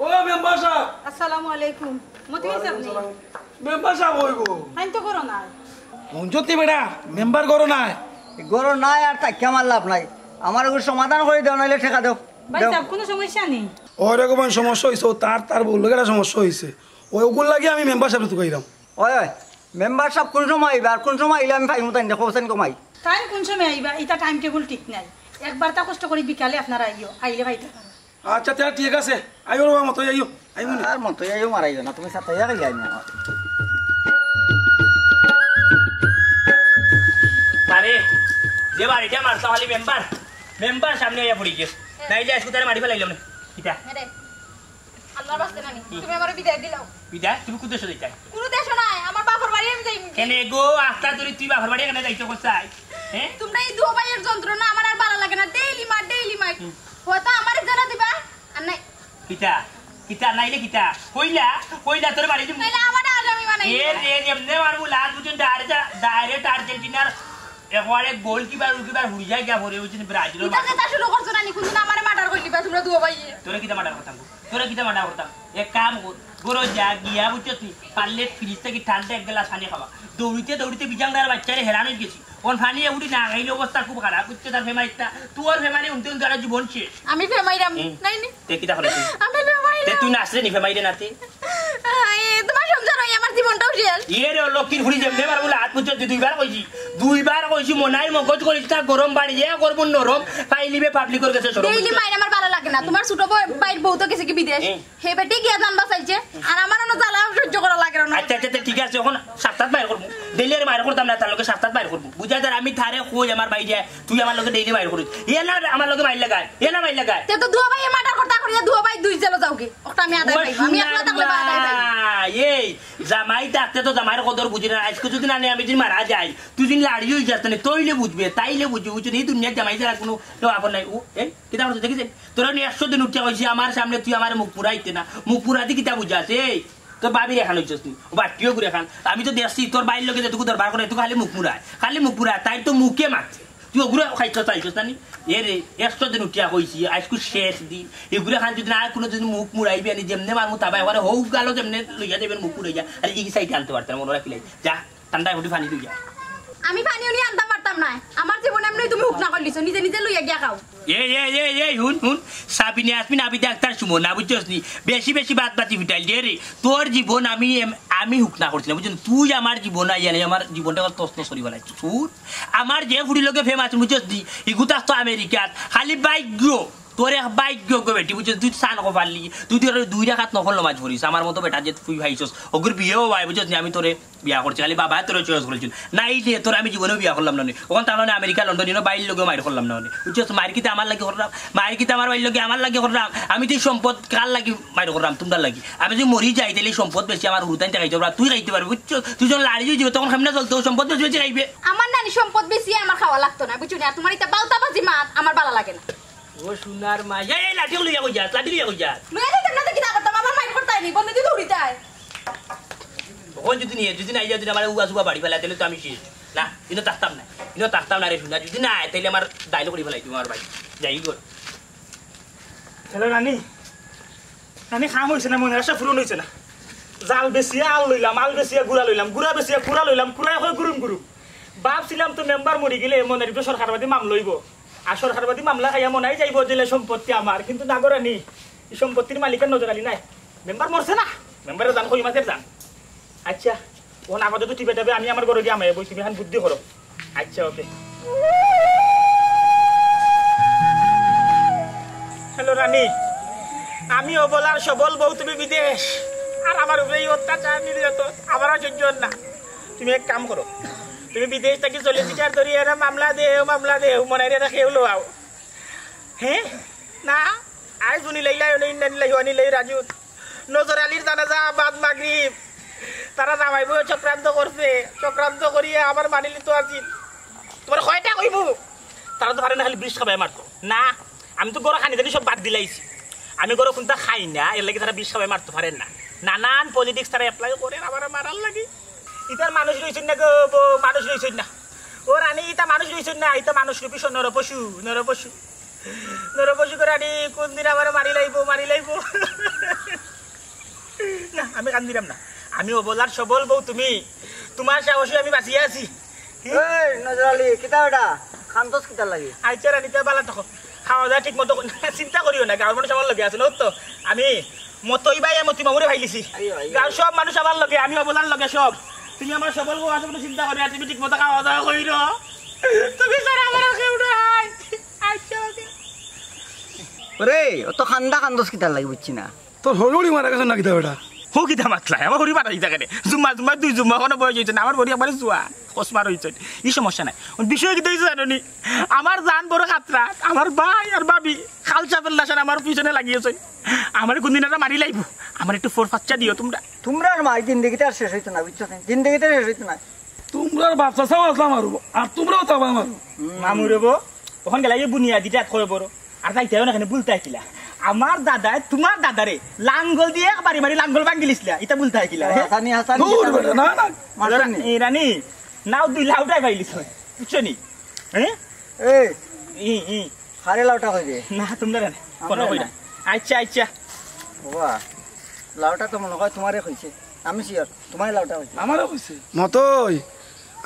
ও মেম্বার সাব! আসসালামু আলাইকুম। মতি ভাই সাহেব নি? ওয়ালাইকুম সালাম। মেম্বার সাব কই গো? তাইন তো ঘরো নাই। মঞ্জুতি বেটা, মেম্বার ঘরো নাই। ঘরো নাই আর থাকিয়া আমার লাভ নাই। আমার ওই সমাধান করি দেও, নাইলে টেকা দেও। ভাই দেও। সাব, কুনু সমস্যা নি? ওরে গো ভাই, সমস্যা অইছে, ও তার, তার বউর লগে একটা সমস্যা অইছে। ওই ওগুর লাগি আমি মেম্বার সাবরে তুকাইরাম। ওই, ওই, মেম্বার সাব কুন সময় আইবা আর কুন সময় আইলে আমি পাইমু তাইন দেখো, হোসেন কমাই। তাইন কুন সময় আইবা, ইটা টাইম টেবল ঠিক নাই। একবার তা কষ্ট করি বিকালে আপনারা আইও, আইলে পাইতা পারো। আচ্ছা, তে ঠিক আছে। আইও রে বাবা, মতো আইও। আইও নি। আর মতো আইও, মারাইও না, তুমি সাথে আইয়া গেলে আইও না। আরে, যে বাড়িটা মারতা খালি মেম্বার, মেম্বার সামনে আইয়া পড়ি গিয়া। নাইলে আজকে তারে মারি ফেলাইলাম না। কিতা? আরে, আল্লাহর ওয়াস্তে নানি, তুমি আমারে বিদায় দিলাও। বিদায়? তুমি কোন দেশো যাইতায়? কোন দেশো নায়, আমার বাপর বাড়ি আমি যাইমু। কেনে গো, আস্তা ধরি তুই বাপর বাড়ি কেনে যাইতে করছাই? হ্যাঁ? তোমরা এই দুও ভাইয়ের যন্ত্রণা আমার আর ভালা লাগে না, ডেইলি মার, ডেইলি মার। হুম। হয়তো আমারে জেলা দিবা, আর নাই। কিতা? কিতা নাইলে কিতা? কইলা, কইলা তোর বাড়ি দিমু। তাইলে আমারে আসামি বানাই এ দিবা। রে, এমনে মারমু, লাস্ট পর্যন্ত ডাইরে-, ডাইরেক্ট আর্জেন্টিনার একবারে গোলকিপার, উলকিপার হুড়ি যায় গিয়া পড়ে, ওই জন্য ব্রাজিলর ইটা মাঠে। যেটা শুরু করছো নানি, কোনদিন আমারে মার্ডার করি দিবা তোমরা দুও ভাইয়ে। তোরে কিতা মার্ডার করতাম? তোরে কিতা মার্ডার করতাম? এক কাম কর, ঘরো যা, গিয়া বুঝছস নি, পারলে ফ্রিজ থাকি ঠান্ডা এক গ্লাস পানি খাওয়া। দৌড়িতে দৌড়িতে বিজাংদার বাচ্চারে হেরান অই গেছি। অন পানি উঠি না খাইলে অবস্থা খুব খারাপ, বুঝছস? তার ফেমারিটা, তোর ফেমারি উনতে উনতে আর জীবন শেষ। আমি ফেমাইরাম, হুম। নাই নি? তে কিতা করে তুই? আমি ফেমাইরাম। তে তুই নাচরে নি ফেমাইরে নাতে? আই, তোমার সংসার অই আমার জীবনটাও শেষ। ইয়ে রে, ও লক্ষ্মীর ফুড়ি যেমনে মারবো, লাত মুচড় দি দুইবার কইছি। দুইবার কইছি, মনাইর মগজ করিস না গরম, বাড়ি যে করবো নরম, পাইলিবে পাবলিকর গেছে শরম। ডেইলি মাইর আমার ভালা লাগে না। তোমার ছোট বউ, ভাইর বউ তো গেছে কি বিদেশ, হুম। হে বেটি গিয়া জান বাঁচাইছে, আর আমার অনো জ্বালা সহ্য করা লাগে না। আচ্ছা, আচ্ছা, আচ্ছা, ঠিক আছে, অখন সাপ্তাত বাইর করমু। ডেইলি আর বাইর করতাম না, তার লগে সাপ্তাত বাইর করমু। বুঝা যার, আমি তারে কই আমার বাইরে, তুই আমার লগে ডেইলি বাইর করিস। এ না আমার লগে মাইর লাগায়, এ না মাইর লাগায়। তে তো দুয়া ভাই মার্ডার করতা করিয়া দুয়া ভাই দুই জেলো যাওগি। ওটা আমি আদায় ও পাইব, আমি একলা সোনার থাকলে বা আদায় পাইব। মা, এই জামাই থাকতে তো জামাইর কদর বুঝি না। আইজকে যদি না নে, আমি যদি মারা যাই, তুই যদি লাড়ি অই যাস, তাইলে তইলে বুঝবে, তাইলে বুঝবে, বুঝছো? এই দুনিয়ার জামাই ছাড়া কুনু কেউ আপন নাই। ও, এই, কিতা করছো, দেখিস? তোরে আমি একশো দিন উঠিয়া কইছি, আমার সামনে তুই আমার মুখ পুরাইতে না। মুখ পুরাইতে কিতা বুঝাস? এই, তোর ভাবির এখান অইছস তুই। ও বাটিও ঘুরে খান। আমি তো দেখছি, তোর ভাইর লগে যেটুকু দরবার করে, এটুকু খালি মুখ মুড়ায়। খালি মুখ মুড়ায়, তাইর তো মুখে মারছে। তুই ওগুরে খাইছস, চাইছস না নি? এ রে, একশো দিন উঠিয়া কইছি, আইজকু শেষ দিন। এগুরে খান যদি না কুনু দিন মুখ মুড়াইবি আনি, যেমনে মারমু তাবায়, ওরে হউক গালো যেমনে লইয়া যাইবেন মুখ মুড়াইয়া। আরে এই সাইডে আনতে পারতাম, মনে রাখিলাই। যা, ঠান্ডায় হুটি পানি লইয়া। আমি পানি উনি আনতাম পারতাম না। আমার জীবনে এমনি তুমি হুক না করলিছো, নিজে নিজে লইয়া গিয়া খাও। এই, এই, এই, এই, হুন, হুন, সাবিনে আসমিন আবিদে আক্তার সুমন, না বুঝছস নি? বেশি বেশি বাদ বাতি ফিটাইল দে রে। তোর জীবন আমি এম-, আমি হুক না করছিলাম, বুঝছস নি? তুই আমার জীবন আইয়া নাই, আমার জীবনটা তছনছ করি ফেলাইছস। হুন, আমার যে ফুড়ির লগে প্রেম আছে, বুঝছস নি? ইগু থাকতো আমেরিকাত, খালি ভাগ্য, তোর এক ভাগ্য গো বেটি, বুঝছস? তুই চান কপালি, তুই তো দুই রাকাত নফল নমাজ পড়িস, আমার মতো বেটা যে তুই পাইছস, ওগুর বিয়েও হয়, বুঝছস নি? আমি তোরে বিয়া করছি, খালি বাবায় তোরে চয়েস করেছিল। নাইলে তোরে আমি জীবনেও বিয়া করলাম না নে। অখন তার মানে আমেরিকা, লন্ডন, ইনো ভাইর লগে মাইর করলাম না নে। বুঝছস? মাইর কিতা আমার লাগি করলাম, মাইর কিতা আমার ভাইর লগে, আমার লাগি করলাম। আমি তো এই সম্পদ কার লাগি মাইর করলাম? তোমরার লাগি। আমি যদি মরি যাই, তাইলে এই সম্পদ বেশি আমার হুরুতাইন খাইতে পারবা, তুই খাইতে পারবি, বুঝছস? তুই যখন লাড়ি অই যাবে, তখন কেমনে চলতে হবে? সম্পদ বেশি বেশি খাইবে। আমার নানি সম্পদ বেশি আমার খাওয়া লাগতো না, বুঝছো নি? আর তোমার ইতা বাউতাবাজি মাত আমার ভালা লাগে না। ও সোনার মা, এই, এই লাঠি লইয়া কই যাস? লাঠি লইয়া কই যাস? লইয়া যাইতাম না তো কিতা করতাম? আমার মাইর করতাই নি, বন্ধ দিয়ে দৌড়িতাই। অখন যদি নিয়ে, যদি নাই যা, যদি আমার উগা সুগা বাড়ি ফেলা, তাইলে তো আমি শেষ। না, ইনো থাকতাম না, ইনো থাকতাম না রে সোনা। যদি না আয়, তাইলে আমার ডায়লগ করি ফেলাই তুমি আমার ভাই। যাই গো। হ্যালো রানী, রানী, কাম অইছে না, মনে আশা পূরণ অইছে না। জাল বেচিয়া আল লইলাম, আল বেচিয়া গুড়া লইলাম, গুড়া বেচিয়া কুড়া লইলাম, কুড়ায় কয় গুরুম গুরুম। ভাবছিলাম তো মেম্বার মরি গেলে মনে একটু সরকার বাদী মামলা অইব, আর সরকার বাদী মামলা খাইয়া মনাই যাইব জেলে সম্পত্তি আমার, কিন্তু না গো রানী, এই সম্পত্তির মালিকের নজর আলী নাই। মেম্বার মরছে না, মেম্বারে জান কই মাছের জান। আচ্ছা, ও না আমাদের তো টিপে টিপে আমি আমার ঘরে গিয়া আমায় বই, তুমি এখন বুদ্ধি করো। আচ্ছা, ওকে। হ্যালো রানী, আমি অবলার সবল বউ, তুমি বিদেশ, আর আমার উপরে এই অত্যাচার নির্যাতন আমার আর সহ্য হয় না। তুমি এক কাম করো, তুমি বিদেশ থাকি সলিসিটার ধরি এরা মামলা দেও, মামলা দেও, মনে হয় এরা কেউ লোয়াও। হ্যাঁ, না, আই শুনি লাইলাই, ইন্না লিল্লাহি ওয়া ইন্না ইলাইহি রাজিউন। নজর আলীর জানাজা বাদ মাগরিব। তারা জামাই বউ চক্রান্ত করছে, চক্রান্ত করিয়া আমার মানিলি তো আছিল। তোমার কয়টা কইব? তারা তো পারে না, খালি বিষ খাবায় মারতো। না, আমি তো গরু খানি জানি সব বাদ দিলাইছি। আমি গরু কোনটা খাই না, এর লাগি তারা বিষ খাবায় মারতো পারে না। নানান পলিটিক্স তারা অ্যাপ্লাই করে আমার মারার লাগি। ইতার মানুষ রইছইন না গো, ব-, মানুষ রইছইন না। ও রানী, ইতা মানুষ রইছইন না, ইতা মানুষ রূপী সব নরপশু, নরপশু। নরপশু গো রানী, কোন দিন আমার মারি লাইব, মারি লাইব। না, আমি কান্দিরাম না। আমি অবলার সবল বউ তুমি। তোমার সাহসে আমি বাঁচিয়া আছি। এই, নজর আলী, কিতা বেটা? কান্দস কিতার লাগি? আইচ্ছা রানী, তে বালা থাকো। খাওয়া দাওয়া ঠিক মতো কর-, চিন্তা করিও না, গাঁওর মানুষ আমার লগে আছে, না তো? আমি মতই ভাই, মতি মামুরে ভাইলিছি। আইও, আইও। গাঁওর সব মানুষ আমার লগে, আমি অবলার লগে সব। তুমি আমার সবল বউ আছো, কোনো চিন্তা করিও না, তুমি ঠিক মতো খাওয়া দাওয়া করিও। তুমি ছাড়া আমার আর কেউ নাই। আইচ্ছা, ওকে। ওরে, অত কান্দা কান্দস কিতার লাগি বুঝছি না। তোর হরুড়ি মারা গেছে না কিতা বেটা? হো কিতা মাতলায়? আমার হরি মারা দিতা কেনে? জুম্মা, জুম্মা, দুই জুম্মা, কোনো বয়স হইছে না। আমার হরি একবারে জুয়া, কসমা রইছে। ই সমস্যা নাই। বিষয় কিতা হইছে জানো নি? আমার জান বড় খাতরা, আমার ভাই আর ভাবি, খালসা পেল্লাসান আমার পিছনে লাগিয়েছে। আমার কোনদিন একটা মারি লাইব। আমার একটু ফোর ফাচ্চা দিও তোমরা। তোমরার মা জিন্দেগিতে আর শেষ হইতো না, বুঝছো নি? জিন্দেগিতে শেষ হইতো না। তোমরার বাপ চাচাও আসলাম আর, আর তোমরাও তো আবার মারো। মামু রে বো, তখন গেলা এই বুনিয়াদিটা এত করে বড়। আর তাই তাইও না কেন বলতে কিলা? আমার দাদায় তোমার দাদারে লাঙ্গল দিয়ে এক বাড়ি মারি লাঙ্গল ভাঙ্গিলিছিলা। এটা বলতে কিলা, হ্যাঁ? হাসানি, হাসানি, দূর হাসানি। বেটা, না, না। মারছনি? এ রানী, নাও দুই লাউটাই পাইলিছ। বুঝছো নি? হ্যাঁ? এই। ই, ই। হারে লাউটা কইবে? না, তোমরা না। কোনো আমরা কই না। না। আচ্ছা, আচ্ছা। বাবা, লাউটা তো মনে হয় তোমারে কইছে। আমি sure, তোমারে লাউটা কইছে। আমারে কইছে? মতই,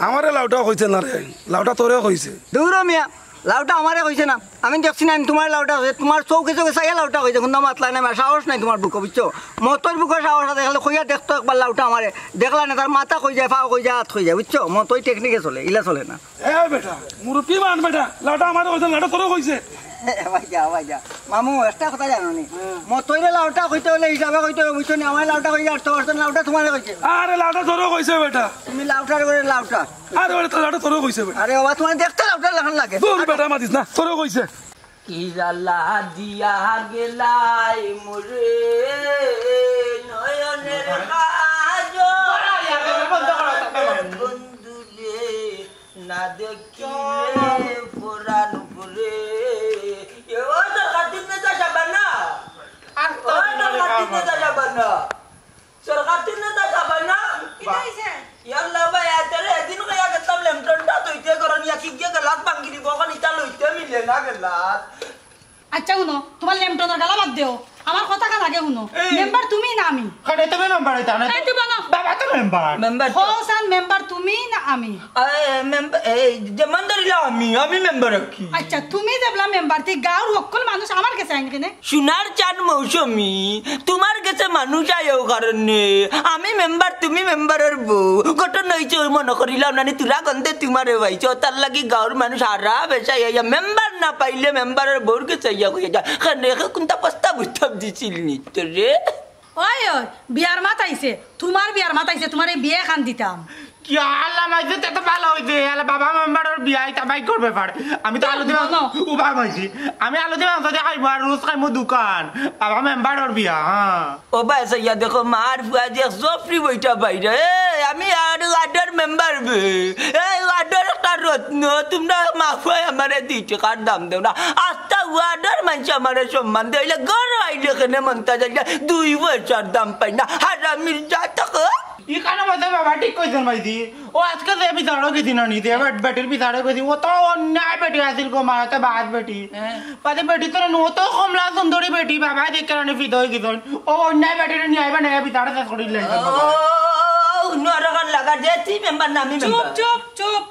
আমারে লাউটা কইছে না রে, লাউটা তোরে কইছে। দূর হ মিয়া, লাউটা আমারে কইছে না। আমি দেখছি না, তোমারে লাউটা কইছে, তোমার চউখে চউখে চাইয়া লাউটা কইছে, কিন্তু মাতলা নাই, সাহস নাই তোমার বুকো, বুঝছো? মতর বুকো সাহস আছে, খালি কইয়া দেখতো একবার লাউটা আমারে। দেখলা না, তার মাথা কই যায়, পাও কই যায়, হাত কই যায়, বুঝছো? মতই technique এ চলে, ইলা চলে না। এ বেটা, মুরব্বি মান বেটা, লাউটা আমারে কইছে, লাউটা তোরে কইছে। এ ভাই যা, ভাই যা। মামু, একটা কথা জানো নি? মতইরে লাউটা কইতে অইলে হিসাবে কইতে অইবো, বুঝছো নি? আমারে লাউটা কইয়া আটশো পার্সেন্ট লাউটা তোমারে কইছে। আরে লাউটা তোরও কইছে বেটা। তুমি লাউটার করে লাউটা। আরে বেটা, লাউটা তোরও কইছে বেটা। আরে বাবা, তোমার দেখতে লাউটার লাখান লাগে। দূর বেটা, মাতিস না, তোরও কইছে। কি জ্বালা দিয়া গেলাই মোরে নয়নের কাজল, বন্ধুরে, না দেখিলে পরাণ পুরে। এ, ও সরকার, তুমি তো যাবা না। ও সরকার, তুমি তো যাবা না। সরকার, তুমি তো যাবা না। কিতা অইছে? ইয়াল্লা ভাই, এতরে এদিন কইয়া গেতাম লেমটনটা তৈতে করন, ইয়া কি গিয়া গেলাত ভাঙ্গি দিব, অখন ইটা লইতে মিলে না গেলাত। আচ্ছা, হুনো, তোমার লেমটনর গালা বাদ দেও, আমার কথা খান আগে হুনো। এই। মেম্বার তুমি না আমি? কাটে তুমি মেম্বার অইতা না তো? এই, তুমি বলো। বাবা তো মেম্বার। মেম্বার তো। হোসান, মেম্বার তুমি না আমি? এই, মেম্বার, এই, যেমন ধরিলা আমি, আমি মেম্বার আর কি। আচ্ছা, তুমি যেবলা মেম্বার, তে গাঁওর হক্কল মানুষ আমার গেছে আইন কেনে? সোনার চান মৌসুমী, তোমার গেছে মানুষ আয় ও কারণে। আমি মেম্বার, তুমি মেম্বারর বউ। ঘটনা অইছে ওই মনো করিলাও নানি, তুরা গন্ধে তোমারে পাইছে। তার লাগি গাঁওর মানুষ হারা বেশা আইয়া মেম্বার না পাইলে মেম্বারর বউর গেছে আইয়া কইয়া যায়। কেনে, কে কোনটা প্রস্তাব উস্তাব দিছিল নি তোরে? ওই, ওই, বিয়ার মাত আইছে, তোমার বিয়ার মাত আইছে, তোমার এই বিয়া খান দিতাম। কি আল্লাহ মাইজে, তে তো ভালা অইছে। আল্লাহ, বাবা মেম্বারর বিয়া, ইটা বাইকর ব্যাপার। আমি তো আলু দিবা বলো। উবা মাইছি। আমি আলু দিবা যদি খাইবো আর রোজ খাইমু দুখান। বাবা মেম্বারর বিয়া, হ্যাঁ। ও ভাই, সাইয়া দেখো, মার ফুয়া যে সফরি বইটা বাইরে। এ, আমি আর ওয়ার্ডর মেম্বার বে। এই ওয়ার্ডর একটা রত্ন, তোমরা মা ফুয়ায় আমারে দুই টেকার দাম দেও না। আস্তা ওয়ার্ডর মানষে আমারে সম্মান দেয়। অইলে ঘর আইলে কেনে মন্তাজ আইলে দুই পয়সার দাম পাই না। হারামির জাত। ইখানো মতে বাবা ঠিক কইছইন মাইজি। ও আজকে যে বিচারো গেছি না নি, যে বেট-, বেটির বিচারো গেছি, ও তো অন্যায় বেটি আছিল গো, মারাতে বাদ বেটি। হ্যাঁ। বাদে বেটি তোর নো তো কমলা সুন্দরী বেটি, বাবা দেখে রানি ফিদা অই গেছইন। ও অন্যায় বেটিরে নিয়া আইবা না, বিচারে শেষ করি লাইছইন বাবা। ও, হুনো আর অখান লাগা যে তুই মেম্বার না আমি চুপ, মেম্বার। চুপ, চুপ।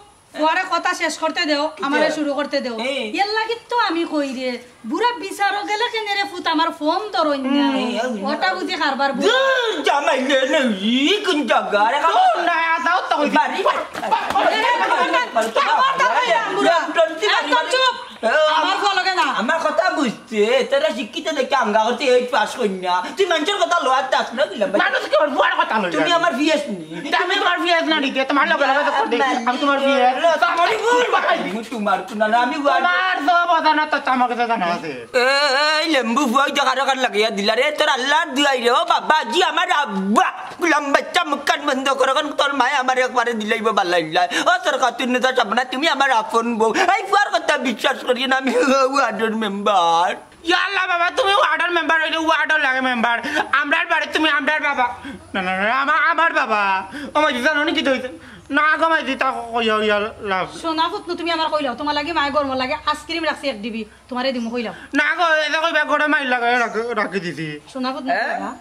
পরে কথা শেষ করতে দেও, কিতা? আমারে শুরু করতে দেও। এই। এর লাগি তো আমি কই রে, বুড়া বিচারো গেলে কেনে রে ফুত, আমার ফোন ধরইন না। এই, এই, ওটা বুঝি কারবার বুড়া। দূর, জামাই লে নেই, কোন জায়গা? আরে, দূর, না, যাও তো, ওই বাড়ি। এ, খবরদার, খবরদার, বুড়া। একদম চুপ। আমার ফোন লগে না। আমার কথা বুঝতে, তোরা শিক্ষিত দেখে আমগা করতে এইট পাস করি না। তুই মানুষের কথা লওয়ার চাস না, কিলাম ভাই? মানুষ কি ওর বুয়ার কথা লই তুমি যাবে? আমার ভিএস নি। তা আমি তোমার ভিএস না নিতে, তোমার লগে লগে তো করতে। আমি তোমার ভিএস। লো, তোমার ভুল ভাই। আমি তোমার কোন না, আমি বুয়ার। তোমার তো কথা না, তো আমার কথা জানা আছে। এই লেম্বু ফুয়া, ওই জায়গা কার লাগিয়া দিলা রে, তোর আল্লাহর দুয়াই রে, ও বাবা, জি আমার আব্বা। গুলাম বাচ্চা মুখখান বন্ধ করো, কারণ তোর মায়ে আমার একবারে দিলাইব বালাইল্লায়। ও তোর কাতুর নেতা সামনা, তুমি আমার আপন বউ। এই ফুয়ার কথা বিশ্বাস করি না আমি, ওয়ার্ডর মেম্বার। ইয়া আল্লাহ বাবা, তুমি ওয়ার্ডর মেম্বার অইলে ওয়ার্ডর লাগে মেম্বার। আমরার বাড়ি তুমি আমরার বাবা। না, না, না, আমার, আমার বাবা। ও মাইজি জানো নি কিতা অইছে? না গো মাইজি, তা কইয়া, কইয়া লাভ। সোনা ফুতনু, তুমি আমার কইলাও, তোমার লাগি মায়ে গরম লাগে, আইসক্রিম রাখছি এক ডিবি, তোমারে দিমু কইলাও। না গো, এটা কইবা গরম মাইর লাগে, রাখি, রাখি দিছি। সোনা ফুতনু, হ্যাঁ? কইবা?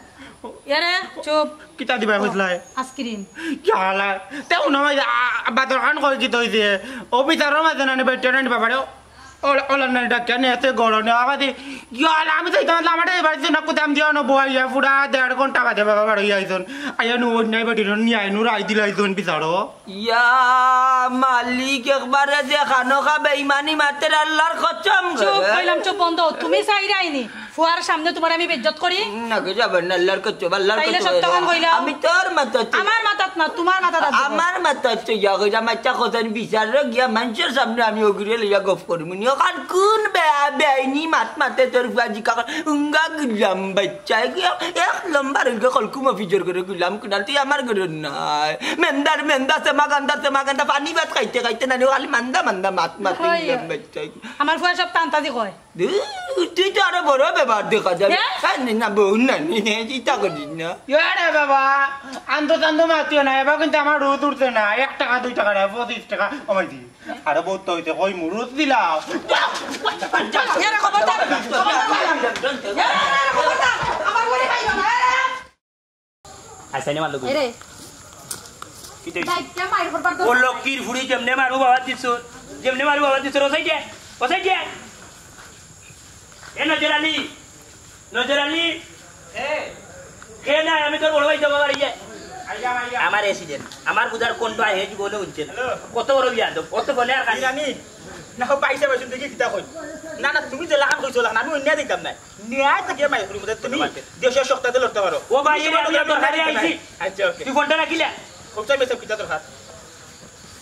এরে, চুপ। কিতা দিবা কইছলায়? আইসক্রিম। ইয়া আল্লাহ, তে হুনো মাইজি, আ, বাদর খান কই কিতা অইছে? ও বিচারর মাঝে নানি বেটা নানি বাবারে, ওলা, ওলা নানি ডাকিয়া নিয়ে আসে গরম নিয়ে আবার দি, ইয়া আল্লাহ, আমি তো ইতাম আমার এই বাড়িতে না কোথায় আমি দিও না বইয়া পুরা দেড় ঘন্টা বাদে বাবা বাড়ি আইছইন। আইয়া নু অন্যায় বেটি নিয়া আইনু রাই দিলাইছইন বিচারো। ইয়া মালিক, একবারে যে খানো খা বেইমানি মাতের আল্লাহর কসম। চুপ, কইলাম চুপ, বন্ধ। তুমি চাইরায়নি ফুয়ার সামনে তোমার আমি বেইজ্জত করি? না গো, যাবার না, আল্লাহর কসম, আল্লাহর তাইলে কসম। সত্য খান কইলাও। আমি তোর মাথাত। আমার মাথাত না, তোমার মাথাত আছে। আমার মাথাত তো ইয়া কইলাম, আচ্ছা, কথা বিচার গিয়া মানুষের সামনে আমি ওগুরে লইয়া গফ করিমু নি। ওখান কোন বে-, বেআইনি মাত মাতে তোর ফুয়া জিকা কর, উঙ্গা গুলাম বাচ্চা, এক, এক লম্বা রেলকে কলকুম অফিসর করে গুলাম কুনাল, তুই আমার ঘরে নাই। মেন্দার মেন্দা, সেমা গান্দা, সেমা গান্দা, পানি ভাত খাইতে খাইতে নানি, খালি মান্দা মান্দা মাত মাতে হয়। গুলাম বাচ্চা। আমার ফুয়া সব তান্তাজি কয়। দু, তুই তো আরো বড় ব্যাপার দেখা যায়। হ্যাঁ? হ্যাঁ, নে, না, বউ না, নে, নে, চিন্তা করিস না। এ রে বাবা, আন্দো চান্দো মাতিও না, এবার কিন্তু আমার রোদ উঠছে না, এক টাকা, দুই টাকা না, পঁচিশ টাকা কমাই দি। আরে বউ তো হইতে কই মুরুদ দিলাম। এরে খবরদার, খবরদার, এরে খবরদার, আমার ঘরে খাইও না, এরে। আইসা নে মারলো এরে। কি দেখছি? দায়িত্বে মাইর করবার তো ও লক্ষ্মীর ফুড়ি, যেমনে মারু বাবা দিছো, যেমনে মারু বাবা দিছো, ওসাই দে, ওসাই দে। এ নজর আলী, নজর আলী। এ। কে না, আমি তোর বড় ভাই যাবো বাড়ি যায়। আইয়া, আইয়া। আমার অ্যাক্সিডেন্ট, আমার বুঝার কোনটা হেজ বলে উঠছে না। হ্যালো। কত বড় বিয়াদব, কত বলে আর কাজ। আমি। না, ও ভাই সাহেব, আসুন দেখি কিতা কই। না, না, তুমি যে লাখান কইছো, লাখান, আমি অন্যায় দিতাম না। ন্যায় তো গিয়ে মাইর করি মধ্যে তুমি দেশের শক্তাতে লড়তে পারো। ও ভাই, তুমি আমি তোমার দরকারে আইছি। আচ্ছা, ওকে। তুই ফোনটা রাখিলে? খুব চাই, ভাই সাহেব, কিতা দরকার?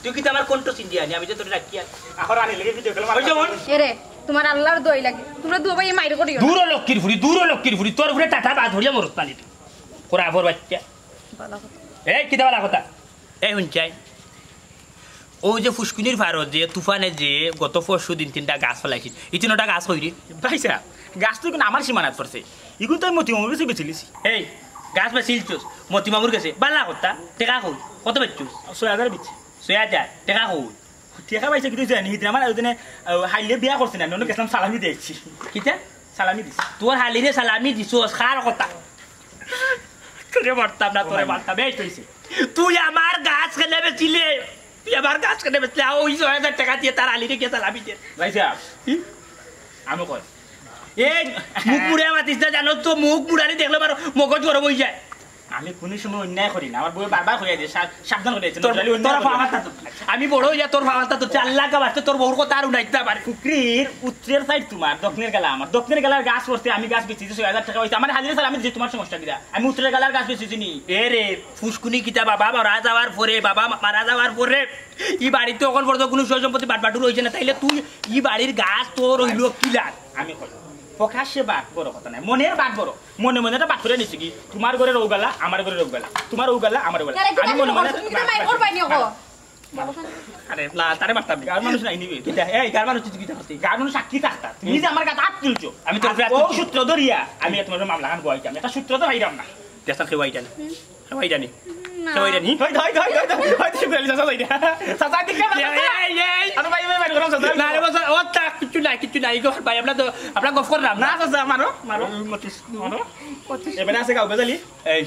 তুই কিতা আমার কণ্ঠ চিনলি আনি? আমি যে তোরে রাখি আর। এখন আনি লেগে ভিডিও কল মার। ওই যেমন এরে, তোমার আল্লাহর দোয়াই লাগে, তোমরা দুই ভাই মাইর করিও না। দূর হ লক্ষ্মীর ফুরি, দূর হ লক্ষ্মীর ফুরি, তোর উপরে টাটা বাদ হরিয়া মরত পানি তুই। খোরা ফোর বাচ্চা। বালা কথা। এই, কিতা বালা কথা? এই হুনছাই, ও যে ফুসকুনির ফারো যে তুফানে যে গত পরশু দিন তিনটা গাছ ফালাইছিল, ই তিনটা গাছ কই রে? ভাই সাহেব, গাছ তো ইগুন আমার সীমানাত পড়ছে, ইগুন তো আমি মতি মামুর গেছে বেচিলিছি। এই, গাছ বেচিলছস মতি মামুর গেছে? বালা কথা, টেকা কই? কত বেচছস? ছয় হাজার বেচছি। ছয় হাজার? টেকা কই? টেকা পাইছে কিন্তু জানি, হিদিন আমার ওই দিনে, আহ, হাইলে বিয়া করছি না, আমি অন্য গেছিলাম সালামি দেখছি। কিতা? সালামি দিছি। তোর হালিরে সালামি দিছস, খার কথা। তোরে মারতাম না, তোরে মারতাম, এই তো হইছে। তুই আমার গাছ কেনে বেচিলে? তুই আমার গাছ কেনে বেচিলে? আ, ওই ছয় হাজার টেকা দিয়া তার হালিরে গিয়া সালামি দে। ভাই সাহেব, আমি কই। এই, মুখ মুড়ে মাতিস না, জানো তো, মুখ মুড়ানি দেখলে আমার মগজ গরম হয়ে যায়। আমি কোনো সময় অন্যায় করি না, আমার বউয়ে বারবার কইয়া দে, সা-, সাবধান করে দিছে, তোর, নজরালি অন্যায় তোর করি। ফাওয়াটা তো, আমি বড় হইয়া তোর ফাওয়াটা তো, আল্লাহ কা বাঁচতে তোর বউর কথা আর উঠাইতে পারে। পুকুরির উত্তরের সাইড তোমার, দক্ষিণের গেলা আমার। দক্ষিণের গেলার গাছ পড়ছে, আমি গাছ বেচছি, ছয় হাজার টেকা হইছে। আমার হাজিরা স্যার, আমি দিছি, তোমার সমস্যা কিরা? আমি উত্তরের গেলার গাছ বেচছি নি। এ রে, ফুসকুনি কিতা বাবা মারা যাওয়ার পরে, বাবা মা-, মারা যাওয়ার পরে ই বাড়িতে অখন পর্যন্ত কোনো সয় সম্পত্তি বাটবাটুর হইছে না, তাইলে তুই ই বাড়ির গাছ তোর হইল কিলার? আমি কই, প্রকাশ্যে বাঘ বড় কথা নাই, মনের বাঘ বড়। মনে মনে এটা বাঘ করে নিছি কি, তোমার ঘরের ওগালা, আমার ঘরের ওগালা, তোমার ওগালা, আমার ওগালা। তাহলে কিতা আমি মনে মনে করছো? তুমি তো মাইর করবাই নি, ওগো। আরে, না, তারে মারতাম না। গাঁর মানুষ নাই নিবে। কিতা? এই, গাঁর মানুষ তুই কিতা করতে? গাঁর মানুষ সাক্ষী থাকতা। তুমি যে আমার গাত আত তুলছো, আমি তোর আর গাত ও তুলছি। সূত্র ধরিয়া আমি তোমার মামলা খান বইতাম। একটা সূত্র তো পাইলাম না। দেখতাম কেউ আইডা নি। কেউ আইডা নি। না। কেউ আইডা নি। হই, হই, হই, হই, হই, হই, তুই বেলি চাচা যাই না। চাচা, ঠিক আছে, এই, চাচা। এই, এই। আরে ভাই, ভাই, ভাই, গরম চাচা। না রে, বাবা, ও তা কিচ্ছু নাই, কিচ্ছু নাই। গো, ভাই, আমরা তো, আমরা গফ করলাম না। না, চাচা, মারো, মারো। মারো। এবারে আছে গাও, বেজালি। এই,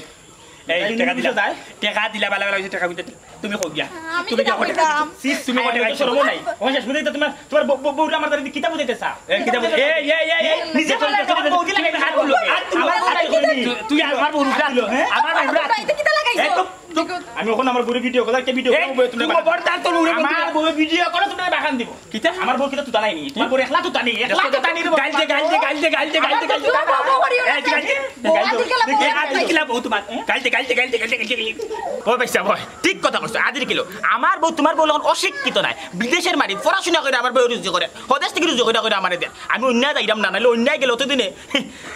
এই, এই, টেকা দিলা। নিচে যায়। টেকা দিলা, বালা, বালা, টেকা দিতে। তুমি কই গিয়া? আমি তুমি কিতা কিয়া কই? কইতাম? সিস, তুমি কই আমি টেকা তো দিছো? শরমও নাই। ও শেষ পর্যন্ত তোমার, তোমার বউ, বউ, বউটা আমার দ্বারা কিতা বুঝাইতে চাও? এ, কিতা বুঝাই? এই, এই, এই, এই, নিজে নিজে বলে বলে তোমার বউদি বউদি লাগে। হাত তুলো, হাত তুলো। আমার বউ কিতা তুই, তুই আমার বউর উপরে হাত তুলো, হ্যাঁ? আমার বউর উপরে হাত তুলো। বাড়িতে কিতা লাগাইছো? এই, চুপ, চুপ। আমি এখন আমার বউরে ভিডিও কল, একটা ভিডিও এই, কল বউয়ে তুমি তুই বাগান খবরদার তোর বউরে আমার বউয়ে ভিডিও কল, তুমি বাগান দিব। কিতা? আমার বউ কিতা তুতা নাই নি? তোমার বউ একলা তুতা নি, একলা তুতা নি রে বাবা। গাইল দে, গাইল দে, গাইল দে, গাইল দে, গাইল দে, গাইল দে। বউ, বউ, বউ, বউ, এই, গাইল দে। বউ, আদিকে লাগবো, এই, আদিকে লাগবো। এই, আদিকে লাগবো তোমার। গাইল দে, গাইল দে, গাইল দে, গাইল দে, গাইল দে। ও ভাই সাহেব, ঠিক কথা কইছো, আদির কিলো। আমার বউ, তোমার বউ এখন অশিক্ষিত নাই, বিদেশের মাটি পড়াশোনা করে আমার বউ রুজি করে, হদেশ থেকে রুজি করে, করে আমারে দেন। আমি অন্যায় যাইরাম না, নাইলে অন্যায় গেলে অতদিনে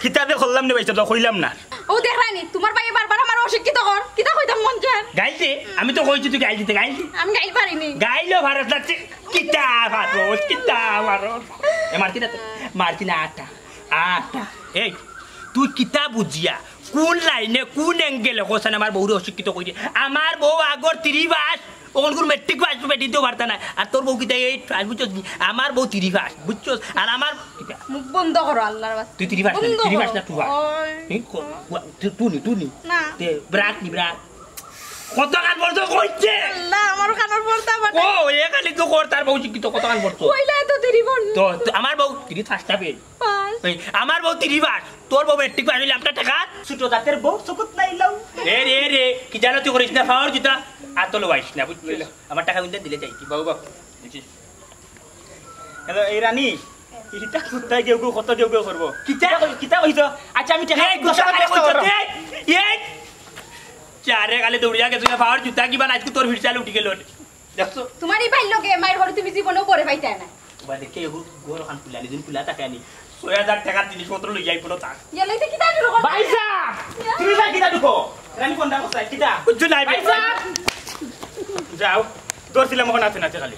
কিতাবে করলাম না ভাই সাহেব, কইলাম না। ও দেখরানি, তোমার ভাইয়ে বারবার আমার অশিক্ষিত কর, কিতা কইতাম মন চায়? গাইল দে, আমি তো কইছি তুই গাইল দিতে, গাইল দে। আমি গাইল পারিনি। গাইলও ভারত লাগছে, কিতা ভারত, কিতা ভারত। এ মারছি না তো, মারছি না আটা, আটা। এই, তুই কিতা বুঝিয়া, কোন লাইনে, কোন অ্যাঙ্গেলে কইছেন আমার বউরে অশিক্ষিত কইরে? আমার বউ আগর থ্রি পাস, অখন কোন মেট্রিক পাস, মেট্রিক দিতেও পারতা না। আর তোর বউ কিতা এইট পাস, বুঝছস নি? আমার বউ থ্রি পাস, বুঝছস? আর আমার কিতা? মুখ বন্ধ করো আল্লাহর ওয়াস্তে। তুই থ্রি পাস না, বন্ধ থ্রি পাস করো। না, টু পাস। ওই। এই ক-, ক-, টু-, টুনি, টুনি। না। তে, ব্রাক নি, ব্রাক। কতখান পড়ছো কইছে? আল্লাহ, আমার কানের পর্দা ফাটে। ও, এ খালি তো কর, তার বউ শিক্ষিত, কতখান পড়ছো? কইলা তো থ্রি পড়। তো, তো আমার বউ থ্রি পাসটা ফেল। পাস। এই, আমার বউ থ্রি পাস, তোর বউ মেট্রিক পাস হইলে আমরা টাকা? ছোট জাতের বউ, চকুত নাই লাউ। এ রে, এ রে, কি জানো তুই করিস না, ফাওয়ার জুতা, আর তো লওয়াইস না, বুঝলি? আমার টাকা উইন্দা দিলে যাই কি? বাবু, বাবু, বুঝছিস? হ্যালো, এই রানী, ইটা কুত্তায় গেউ গেউ, কত গেউ গেউ করবো? কিতা? কিতা কই-, কিতা কইছো? আচ্ছা, আমি টেকা এই, কুত্তা দশ টাকা কারে কইছো? ব্যস্ত করো। এই, এই, চারে গালে দৌড়িয়া গেছো, ফাওয়ার জুতা কিবা নাচকু তোর ভিড় চাল উঠি গেল। দেখছো? তোমার এই ভাইর লগে মাইর করে তুমি জীবনেও পরে পাইতায় না। ওবা দেখে এগু ঘর খান খুলা, নিজুন খুলা থাকে আনি। ছয় হাজার টাকার জিনিসপত্র লইয়া আইবো না তার। ইয়া লইতে কিতা শুরু করবে? ভাই সাহেব, ইয়া। তুমি ভাই কিতা ঢুকো? রানী ফোনটা কোথায়? কিতা? বুঝছো নাই ভাই? ভাই সাহেব। যাও, ধরছিলাম ওখানে আছে নাচে খালি।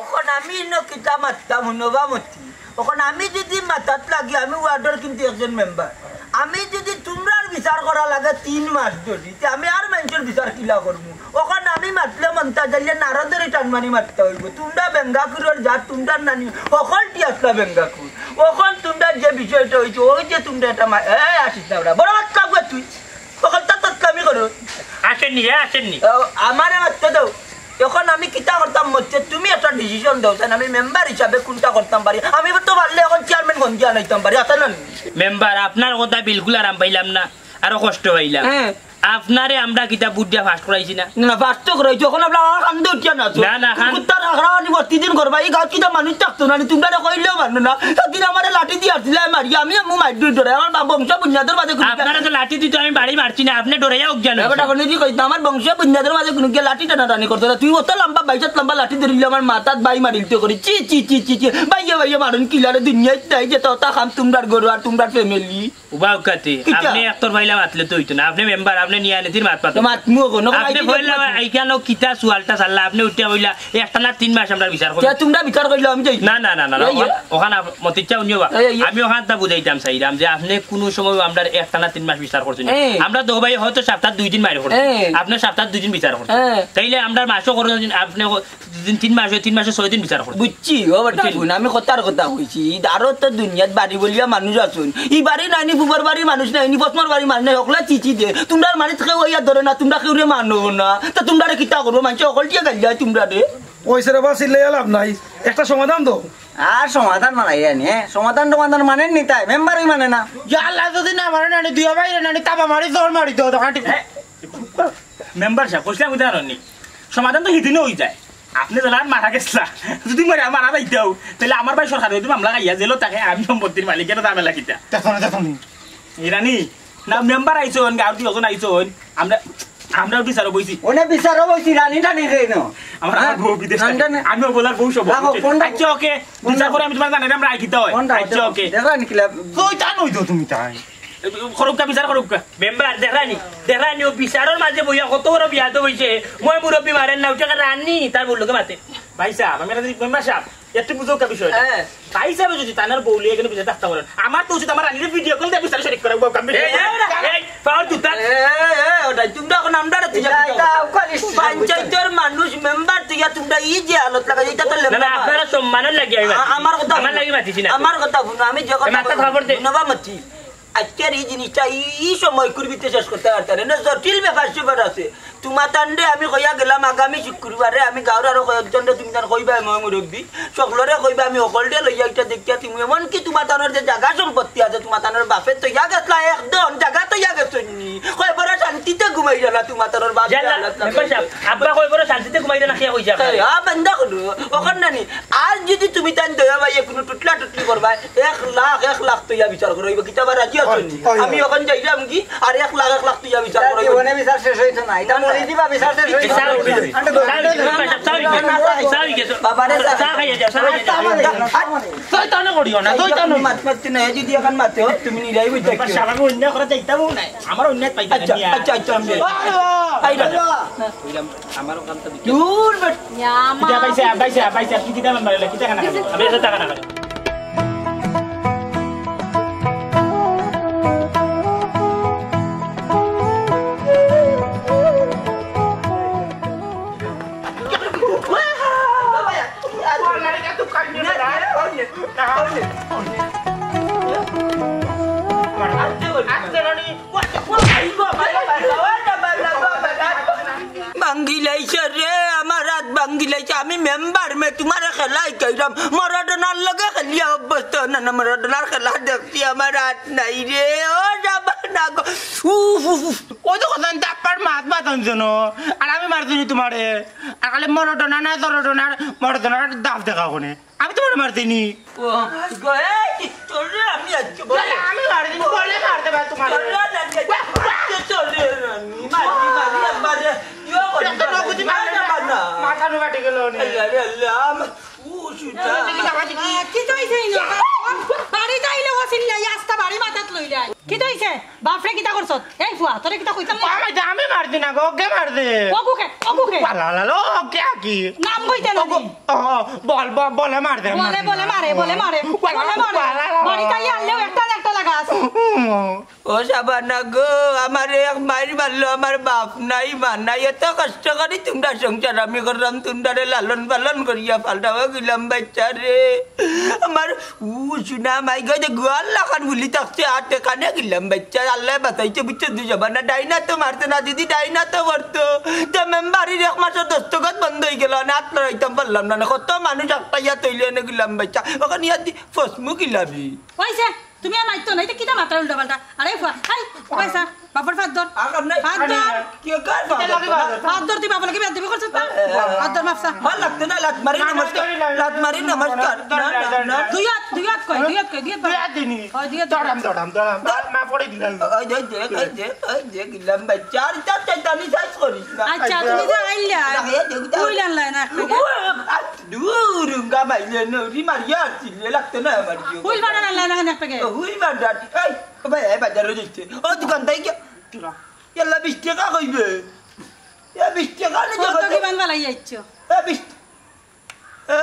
অখন আমি ইনো কিতা মাততাম, হুনবা মতি। অখন আমি যদি মাতাত লাগি, আমি ওয়ার্ডর কিন্তু একজন মেম্বার। আমি যদি তুমরার বিচার করা লাগে তিন মাস ধরি, তে আমি আর মানষর বিচার কিলা করমু? অখন আমি মাতলে মন্তাজ আলিয়ে নারদরে টান মারি মাততা অইবো। তুমরা বেঙ্গা কুরর জাত, তুমরার নানি হকলটি আসলা বেঙ্গা কুর। অখন তুমরার যে বিষয়টা অইছে, ওই যে তুমরা এটা মা-, এ, আসিস না ওরা। বড় মাত লাগবে তুই। অখন তা তৎকামি করো। আসেননি, হে, আসেননি। আ-, আমারে মাততে দাও। অখন আমি কিতা করতাম মধ্যে তুমি একটা decision দাও, তাই না? আমি মেম্বার হিসাবে কোনটা করতাম পারি? আমি তো পারলে অখন চেয়ারম্যান গঞ্জি আনাইতাম পারি, আছে না? মেম্বার, আপনার কথা বিলকুল আরাম পাইলাম না, আরো কষ্ট পাইলাম। হ্যাঁ। আপনারে আমরা কিতা বুট দিয়া পাস করাইছি না? না, পাস তো করাইছো, অখন আপনারা আমার কান্দে উঠিয়া না তো। না, না, কান- কুত্তার আখড়া আনি প্রতিদিন করবা, ই গাঁওত কিতা মানুষ থাকতো না, নি তুমরারে কইলেও মানো না। সেদিন আমারে লাঠি দিয়া আসিলা মারি, আমি আম্মু মাইর দুই ডরে, আমার বাপ বংশ বুনিয়াদর মাঝে কোনো আপনারে তো লাঠি দিত, আমি বাড়ি মারছি না, আপনে ডরাইয়া উঠ জানো। এবার এখন যদি কইতো, আমার বংশ বুনিয়াদর মাঝে কোনো গিয়া লাঠি টানাটানি করতো না, তুই অত লম্বা, বাইশ হাত লম্বা লাঠি ধরিলে আমার মাথাত বাই মারিল তো করি, চি, চি, চি, চি, চি, বাইয়ে, বাইয়ে মারুন কিলারে দুনিয়াত নাই, যে তো তা খাম তুমরার গরু আর তুমরার ফ্যামিলি। উবা উকাতে, কিতা? আপনে একতর ফাইলা মাতলে তো অইতো না। আপনে মেম্বার, আপনে নিয়া নীতির মাত মাতো। তো মাত মুও কোনো আপনে কইতে কইলা, যাইতে আইকানো কিতা সুয়ালটা চাল্লা, আপনে উঠিয়া কইলা, একটানা তিন মাস আমরা বিচার করি। তে তুমরা বিচার করিলে আমি যাই। না, না, না, না, না, এই, ওখান, এই। ওখান আপ-, মতিচ্ছা উনিও বা। এই, এই, এই। আমি ওখানটা বুঝাইতাম চাইরাম যে আপনে কোনো সময় আমরা একটানা তিন মাস বিচার করছেন। এই। আমরা দো ভাই হয়তো সপ্তাহ দুই দিন মারি করছি। এই। আপনে সপ্তাহ দুই দিন বিচার করছেন। এই। তাইলে আমরা মাসও করো দিন, আপনে দুই দিন, তিন মাস, তিন মাসে ছয় দিন বিচার করতে। বুঝছি, ও বেটা, বুঝলি? হুন, আমি কথার কথা কইছি। আরো তো দুনিয়াত বাড়ি বলিয়া মানুষ আছইন। ই বাড়ি নাইনি, পুবর বাড়ি মানুষ নাইনি, পশ্চিমর বাড়ি মানুষ নাই, হকলা চিচি দে। তুমরার মানিত কেউ ইয়া ধরে না, তুমরা কেউরে মানো না। তা তুমরারে কিতা করবো? মানষে হকলটিয়ে গাইল যায় তুমরারে। ওই সেরে বা চিল্লাইয়া লাভ নাই, একটা সমাধান দাও। আর সমাধান বানাই আনি, হ্যাঁ? সমাধান টমাধান মানে নি তাই, মেম্বারই মানে না। ইয়া আল্লাহ, যদি না মানে না নি, দুইও ভাইরে না নি, তাবা মারি, জোর মারি দাও, দোকানটি। মেম্বার সাব, কইছিলাম বুঝতে পারনি। সমাধান তো হিদিনও অই যায়। আপনে যেলা মারা গেছলা, যদি মরে মারা যাইতাও, তাইলে আমার ভাই সরকারে যদি মামলা খাইয়া জেলো থাকে, আমি সম্পত্তির মালিক, এটা ঝামেলা কিতা? দেখো না, দেখো নি। ইরানি, না মেম্বার আইছইন, গাঁওর দুইজন আইছইন, আমরা, আমরাও বিচারো বইছি। ওনে বিচারো বইছি, রানি টানি রে ন। আমার, আমার হ্যাঁ? বউ বিদেশ রানি থাকে। টানি। আমিও বলার বউ সব রাখো, বলছি। ফোনটা আচ্ছা, ওকে, বিচার করে আমি তোমার জানাই, আমরা আই কিতা হয়। ফোনটা আচ্ছা, ওকে। দেখো নি কিলা। কই তা নই তো তুমি তাই। করুক্কা, বিচার করুক্কা। মেম্বার, দেখরানি, দেখরানি, ও বিচারর মাঝে বইয়া কত বড় বিয়াদব অইছে। মই মুরব্বি মারেন না, উঠে রানি, তার বললো কে মাতে। ভাই সাহেব, আমি একটা জিনিস, মেম্বার সাহেব, একটু বুঝো কা বিষয়টা। হ্যাঁ। ভাই সাহেব যদি তানার বউ লিয়ে এখানে বিচার থাকতে পারেন, আমার তো উচিত আমার রানির ভিডিও কল দিয়ে বিচার শরিক করা, বউ কাম এই, এই, এই, পাওয়ার জুতা। এ, এ, এ, ওটাই, তোমরা এখন আমরা রাতে এটা, যাবো। এটা, ওখানে পঞ্চায়েতর মানুষ, মেম্বার, তুই আর তোমরা এই যে হালত লাগা, এটা তো না, না, লেম্বা। আপনারা সম্মানের লাগি আমি আ-, মাতিছি। আমার কথা আমার হুনো। লাগি মাতিছি না। আমার কথা হুনো, আমি যে কথা মাথা বলবো, খাবার দে। হুনো বা মাতি। আজকের এই জিনিসটা ই, ই সময় কুরবিতে শেষ করতে পারতাম না। না, জটিল ব্যাপার স্যাপার আছে। তোমার তানরে আমি কইয়া গেলাম, আগামী শুক্রবারে আমি গাঁওর আরো কয়েকজনরে তুমি তান কইবা, ময় মুরব্বি, সকলরে কইবা, আমি হকলরে লইয়া এটা দেখিয়া তুমি, এমনকি তোমার তানোর যে জাগা সম্পত্তি আছে, তোমার তানোর বাপে তইয়া গেছলা একদম, জাগা তইয়া গেছইন নি। কয় বড় শান্তিতে ঘুমাইরা না তোমার তানোর বাপ জানলা, জানলা মেম্বার সাহেব, আব্বা কয় বড় শান্তিতে ঘুমাইরা না, খেয়া কইছে আপনারে। হ্যাঁ, আ, বান্দা করো, ওখান না নি। আর যদি তুমি তান দয়া ভাইয়ে কোনো টুটলা টুটলি করবা, এক লাখ, এক লাখ তইয়া বিচার করো, অইব কিতা বা রাজি আছো নি? ওই, ওই। আমি ওখান যাইলাম কি, আর এক লাখ, এক লাখ তইয়া বিচার করো, অইব। জীবনে বিচার শেষ হইতো না, এটা না, না। মরে দিবা, বিচার শেষ হইতো না। বিচার হইতো না। বাবারে, চা খাইয়া যাও, চা খাইয়া যাও। শয়তানি করিও না, শয়তানি। মাত মাততে না, যদি এখন মাতে হয়, তুমি নিরাই বই থাকো। বাবা, সারা অন্যায় করা যাইতাম না। আমার অন্যায় পাইতে আচ্ছা, না। আচ্ছা, আচ্ছা, আমি আরে বাবা। আই না। আমার ওখান তো দূর বেটা। ইয়া মা। কিতা পাইছে, পাইছে, পাইছে, তুই কিতা নাম্বার হইলে, কিতা কানা কানা? আমি এসে টাকা না। ভাঙ্গিলাইছে রে, আমার হাত ভাঙ্গিলাইছে। আমি মেম্বার মে, তোমারে খেলা হিকাইরাম। মরডোনার লগে খেলিয়া অভ্যস্ত না, না, মরডোনার খেলা দেখছি, আমার হাত নাই রে। ও যাবা না গো। উফ, উফ, উফ। ওই তো কথা, আব্বার মাত মাতন যেন। আর আমি মারছি নি তোমারে। আর খালি মরডোনা না, জরডোনার, মরডোনার দাঁত দেখা ওখানে। আমি তোমারে মারছি নি। ও, গো, এই, তোরে আমি আজকে বলে। বলে, আমি মারি দিমু, বলে মার দেবা তোমারে। তোরে না, না, তোরে না, মারি, মারি, একবারে, ইয়ো করি, একটা নকুতি মারলে না, না, না। মাথা নো ফাটি গেল নে। আল্লাহ রে আল্লাহ, আম-, ও, সুজা। আহ, কিতা অইছে ইনো? বাড়িত আইলে ও চিল্লাই, আস্তা বাড়ি মাথাত লইলাই। কিতা অইছে? বাপরে, কিতা করছত? এই ফুয়া, তোরে কিতা কইতাম না? বাবা, এটা আমি মারছি না গো, ওকে মারছে। ওগুকে, ওগুকে। বালা, লা, লা, ওকে আর কি? নাম কইতে না ওগো, নি? ও, বল, বল, বলে মার দে, বলে, মার দে। বলে মারে, বলে মারে, বালা, বলে মারে। বালা, বালা, বালা। বাড়িত আইয়া আনলেও একটা না একটা লাগাস। হুম। ও শাবানা গো, আমারে এক মাইর মারলো, আমার বাপ নাই, মা নাই, এত কষ্ট করি তোমরা সংসার আমি করলাম, তোমরারে লালন পালন করিয়া পালটাও গেলাম বাচ্চারে। আমার ও সোনা মাই গো, যে গোয়াল লাখান বুলি থাকছে, আর টেকানে গেলাম বাচ্চা, আল্লাহ বাঁচাইছে, বুঝছো? দুই জবানা ডাইনা তো মারতো না দিদি, ডাইনা তো মারতো। তো মেম্বারির এক মাসের দস্তখত বন্ধ হয়ে গেল, না আর লড়াইতাম পারলাম না, না কত মানুষ একটা ইয়া তৈলে এনে গেলাম বাচ্চা, ওখানে ইয়াদি ফসমু গিলাবি। অইছে, তুমি আর মারতো না, ইতা কিতা মাতরায় উল্টা পাল্টা? আরে ফুয়া, এই, পয়সা, বাপর ফাত ধর। আর কাম নাই। ফাত ধর। আরে, কি কার ফাত ধর? ফাত ধর, তুই বাপর লগে বেয়াদবি করছস না? এ, এ, ফাত ধর, মাফ চা। হ্যাঁ, লাগতো না, লাত মারি না, নমস্কার। না, না, লাত মারি না, নমস্কার। না, না, না, না। দুই হাত, দুই হাত কই, দুই হাত কই, দুই হাত কই। দুই হাত দিনি। হয়, দুই হাত। দড়াম, দড়াম, দড়াম। দড়াম। মা পড়ে দিলাম। ওই যে, ওই যে, ওই যে, ওই যে, গিলাম ভাই। চার, চার, চার, দামি সাইজ করিস না। আচ্ছা, তুমি যে আইলা, না, এই যে, উইল আনলা না, এক প্যাকেট? ও, আ, দূর, উঙ্গা মাইলে নৌরি মারিয়া আসছিল, লাগতো না আমার জিও। হুইল বাড়ান আনলা না, এক প্যাকেট? ও, হুইল বাড়ান, এই, ও ভাই, এই বাজারো যাইছে। ও, দোকান থেকে কি? ইয়াল্লা, বিশ টাকা কইবে। এ, বিশ টাকা নি কত দোকান থেকে? কিমান বালাই যাইছো? এ, বিশ, এ,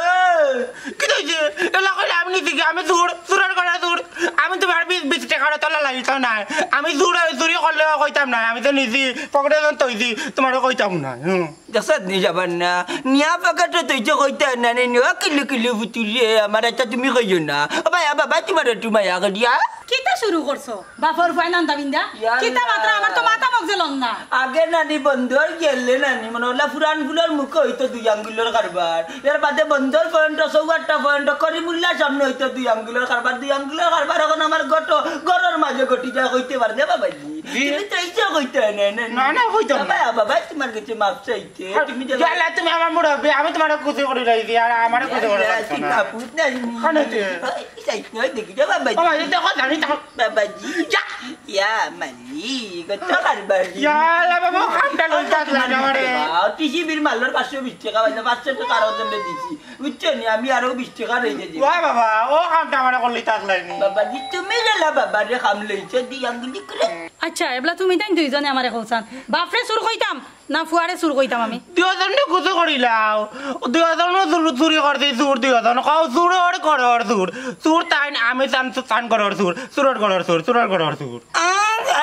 কিতা অইছে? এলা কইলে আমি নিছি কি? আমি চুর, চুরর ঘরর চুর। আমি তুমার বিশ, বিশ টাকার তলা লাগিতাম না। আমি চুর, চুরি করলেও কইতাম না। আমি তো নিছি, পকেটো যখন থইছি, তুমারে কইতাম না। হুম। দেখছত নি যাবার না? নিয়া পকেটো থইছো কইতা না, নি নিয়া কিলু কিলু ফুতুরে, আমার একটা তুমি কইও না। ও ভাই, আ বাবা, তুমার একটু মায়া করিয়া। কিতা শুরু করছো? বাপর ফুয়ায় নান্দা বিন্দা? ইয়াল্লা। কিতা মাতরা, আমার তো মাথা মগজে লন না। আগে নানি বন্দর গেলে নানি, মনে অইলা ফুরান ফুলর মুখে অইতো দুই আঙ্গুলর কারবার। এর বাদে বন্দর পয়েন্ট, চৌহাট্টা পয়েন্ট, করিমুল্লার সামনে অইতো দুই আঙ্গুলর কারবার, দুই আঙ্গুলর কারবার অখন আমার গটো, ঘরর মাঝে ঘটি যায় কইতে পারে না বাবাজি। জি। তুমি তো ইচ্ছা কইতে না, না, না, না, কইতাম না। বাবা, বাবা, তুমার কাছে মাফ চাইতে। তুমি যে ইয়াল্লা, তুমি আমার মুরব্বি, আমি তুমারে খুশি করি লাইছি, আর আমারে খুশি করি ইয়াল্লা, লাইছো তুই না। কাপুত নাই নি। কানে তুই। এই সাইড নয়, দেখি যা বাবা। বাবা, এই দেখো, জানি তো। বাবাজি। যা। ইয়া, মালি, কত কারবার। ইয়াল্লা, বাবা, কামটা লইতা আসলে না আমারে। টিসিবির মালর পাঁচশো বিশ টাকা পাইছে, পাঁচশো টাকা আরো জনরে দিছি। বুঝছো নি? আমি আরো বিশ টাকা রয়ে যাই। ওয়া বাবা, ও কামটা আমারে করলি তাক লাইনি। বাবাজি, তুমি গেলা বাবারে কাম লইছো, দি আঙ্গুলি করে। আচ্ছা, এবলা তুমি তাইন দুইজনে আমারে কওছান। বাপরে চুর কইতাম, না ফুয়ারে চুর কইতাম আমি? দুইজনে কুছু করিলাও। দুইজনও চুর, চুরি করছি, চুর দুইজন। কও, চুরর ঘরর চুর। চুর তাইন, আমি তান, তান ঘরর চুর। চুরর ঘরর চুর, চুরর ঘরর চুর। আ,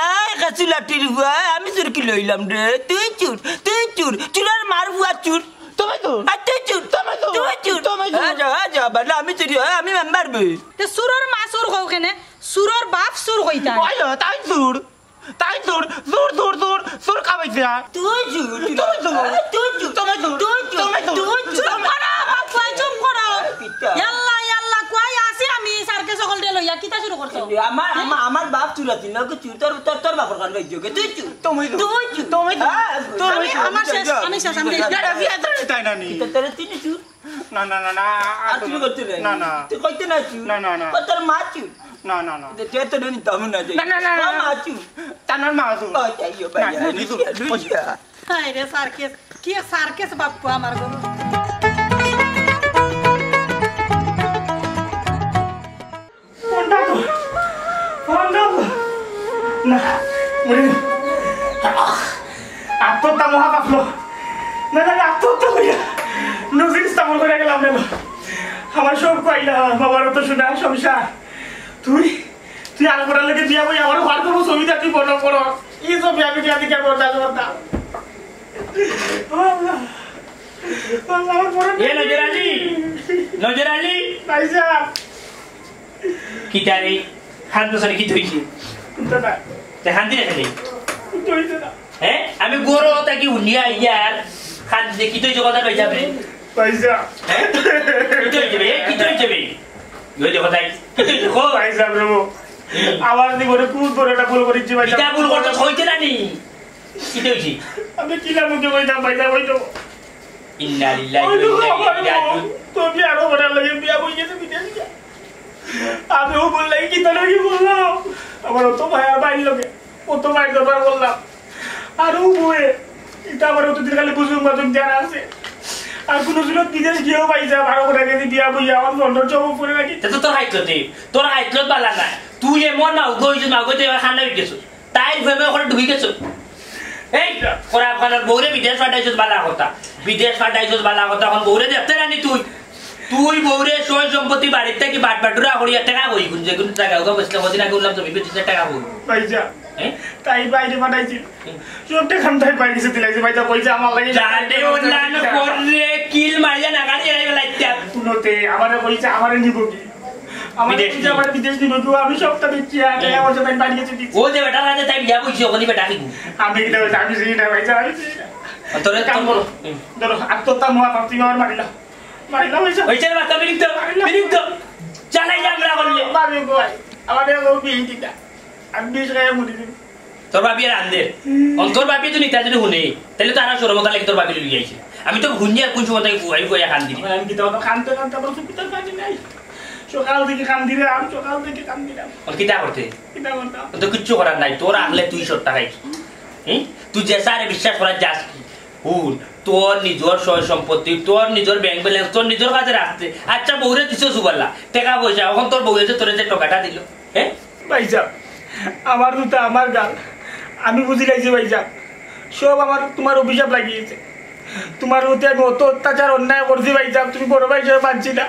আ, কাচু লাঠির ফুয়া, আমি চুর কিলা অইলাম রে? তুই চুর, তুই চুর। চুরর মার ফুয়া চুর। তুমি চুর। আর তুই চুর। তুমি চুর। তুই চুর। তুমি চুর। আ, যা, আ, যা, বালা, আমি চুরি, আ, আমি মেম্বার বে। তে চুরর মা চুর কও কেনে? চুরর বাপ চুর কইতা। ওই, তাই চুর। তাই চুর, চুর, চুর, চুর, চুর খাবাইছে। তুই চুর, তুই চুর, তুই চুর, তুই চুর, তুই চুর, তুই চুর, তুই চুর। চুপ করো, বাপ ভাই, চুপ করো। কিতা? ইয়াল্লা, ইয়াল্লা, কই আছি আমি, সার্কাস হকলরে লইয়া, কিতা শুরু করছো? আমার, আমার, আমার বাপ চুর আছিল না, ওকে চুর, তোর, তোর, তোর বাপর কান ভাই যোগে, তুই চুর। তুমি চুর। তুই চুর। তুমি চুর। হ্যাঁ, তুমি আমি, চুর। আমার শেষ, আমি শেষ, আমি শেষ। ইয়ারা বিয়া তো তাই না নি? কিতা তোরে চিনি চুর? না, না, না, না, আর তুমি করতে রে? না, না। তুই কইতে না চুর? না, না, না। ও তোর মা চুর? না, না, না। যে তুই তো নুন তামু না যাই। না, না, না, ও না। মা চুর? তানার মা চুর। ও যাইও ভাই, না, নুনি চুর। নুনি চুর। হায় রে সার্কাস, কি সার্কাস বাপ্পা আমার গো। ফোনটা তো, ফোনটা তো। না, মরে গেল। আত্মহত্যা মহা কাফলো। না, না, না, আত্মহত্যা কইয়া। নজির ইসলাম করে গেলাম রে। আমার সব কইলা, বাবার তো শোনা সংসার। তুই, তুই আর করার লগে বিয়া বই আমার ঘর কোনো ছবিটা তুই বড় করো। এই সব বিয়া বিয়া দিকে বড় করতাম। আল্লাহ। আল্লাহ, আমার বড় এ নজর আলী, নজর আলী। ভাইসাব। কিতা রে? কান্দছস নি, কিতা অইছে? কিতা না। তে কান্দি না কেনে? কিতা অইছে না? হ্যাঁ? আমি ঘরো থাকি হুনিয়া আইয়ার কান্দি, কিতা অইছে কথা কইতা বে? ভাইসাব। হ্যাঁ? কিতা অইছে বে? কিতা অইছে বে? ইয়ে দেখো তাই। কিতা অইছে? কও। ভাইসাব রে বাবু। আমার জীবনে খুব বড় একটা ভুল করেছি ভাইসাব। কিতা ভুল করছস কইতে না নি? কিতা অইছে? আমি কিলা মুখে কইতাম ভাইসাব, ওই তো। ইন্না লিল্লাহি ওই ওয়া তো ইন্না আমার ইলাইহি বউ। রাজিউন। তোর বিয়ার ওপরে লাগে বিয়া বই গেছে বিদেশ গিয়া। আমি ও বললাই কিতা লাগি বললাম? আমার অত ভাই আর ভাইর লগে, অত ভাই দরবার বললাম। আর ও বউয়ে, ইটা আমার অতদিন খালি বুঝুন বাজুন জানা আছে। আর কোনো সুযোগ বিদেশ গিয়েও ভাইসাব, বারো কোটা গেছি বিয়া বইয়া, আমার বন্ধর জব করে রাখি। তে তো তোর হাইতলতে, তোর হাইতলত বালা নাই। তুই এমন মাউগো অইছস, মাউগো তুই এবার খান্ডা অই গেছস। তাইর প্রেমে ওখানে ঢুকি গেছো। এই, কোরআন খানের বউরে বিদেশ পাঠাইছস বালা কথা। বিদেশ পাঠাইছস বালা কথা, এখন বউরে দেখতে রানি তুই। তুই বউরে সয় সম্পত্তি বাড়ির থাকি বাট বাটুরা করিয়া টেকা বই গুন, যে কোনো জায়গা ওকে বসলে কদিন আগে উঠলাম তো বিপদ টেকা বই। ভাইসাব, হ্যাঁ? তাই বাইরে পাঠাইছি। হুম। সব টেকা আমি তাই বাইরে গেছে দিলাইছি, ভাইসাব, পয়সা আমার লাগে। জানে অন্যান্য করলে কিল মারিয়া না গাড়ি এলাই বেলাইতে। শুনতে, আমারে কইছে, আমারে নিব কি? আমারে বিদেশ কইছে, নিব। আমারে বিদেশ নিব কি? আমি সবটা বেচি, আর হুম। টাকা পয়সা তাই বাড়ি গেছে দিচ্ছি। ও যে বেটা লাগে তাই বিয়া বইছে, ওখানে বেটা নিব। আমি কিতা বলছি, আমি চিনি না, ভাইসাব, আমি চিনি না। আর তোরে কাম তো করো। হুম। ধরো, আর তো তার মহা পাপ, তুমি আমার মারিলা। মারিলা, ভাইসাব। ওই ছেলে বাচ্চা বিরিক্ত, বিরিক্ত। চালাই যা আমরা করলে। মারি গো ভাই। আমারে ও বিষ দিতা, আমি বিষ খাইয়া মরি যাইমু। তোর ভাবিয়ে রান্ধে। অন তোর ভাবিয়ে তো নিতা যদি হুনে, তাইলে তো আরো শরম অইতো লাগে তোর ভাবিয়ে লইয়া আইছে। আমি তো হুনি আর কোন সময় থাকি ফুয়াই ফুয়াই কান্দিরে। আমি কিতা অতো কানতে কানতে আমার চুপিতে পানি নাই। সকাল থাকি কান্দিরাম, সকাল থাকি কান্দিরাম। অন কিতা করতে? কিতা করতাম? অন তো কিচ্ছু করার নাই, তোর আনলে তুই সবটা খাইস। হুম? তুই যে স্যারে বিশ্বাস করার যাস কি? হুন, তোর নিজর সয় সম্পত্তি, তোর নিজর ব্যাংক ব্যালেন্স, তোর নিজর কাছে রাখতে। আচ্ছা, বউরে দিছস সুবাল্লা, টেকা পয়সা, অখন তোর বউয়ে যে তোরে যে টেকাটা দিল, হ্যাঁ? ভাইসাব, আমার জুতা আমার গাল, আমি বুঝি লাইছি ভাইসাব, সব আমার তুমার অভিশাপ লাগিয়েছে। তুমার প্রতি আমি অত অত্যাচার অন্যায় করছি ভাইসাব, তুমি বড় ভাই হিসেবে মানছি না।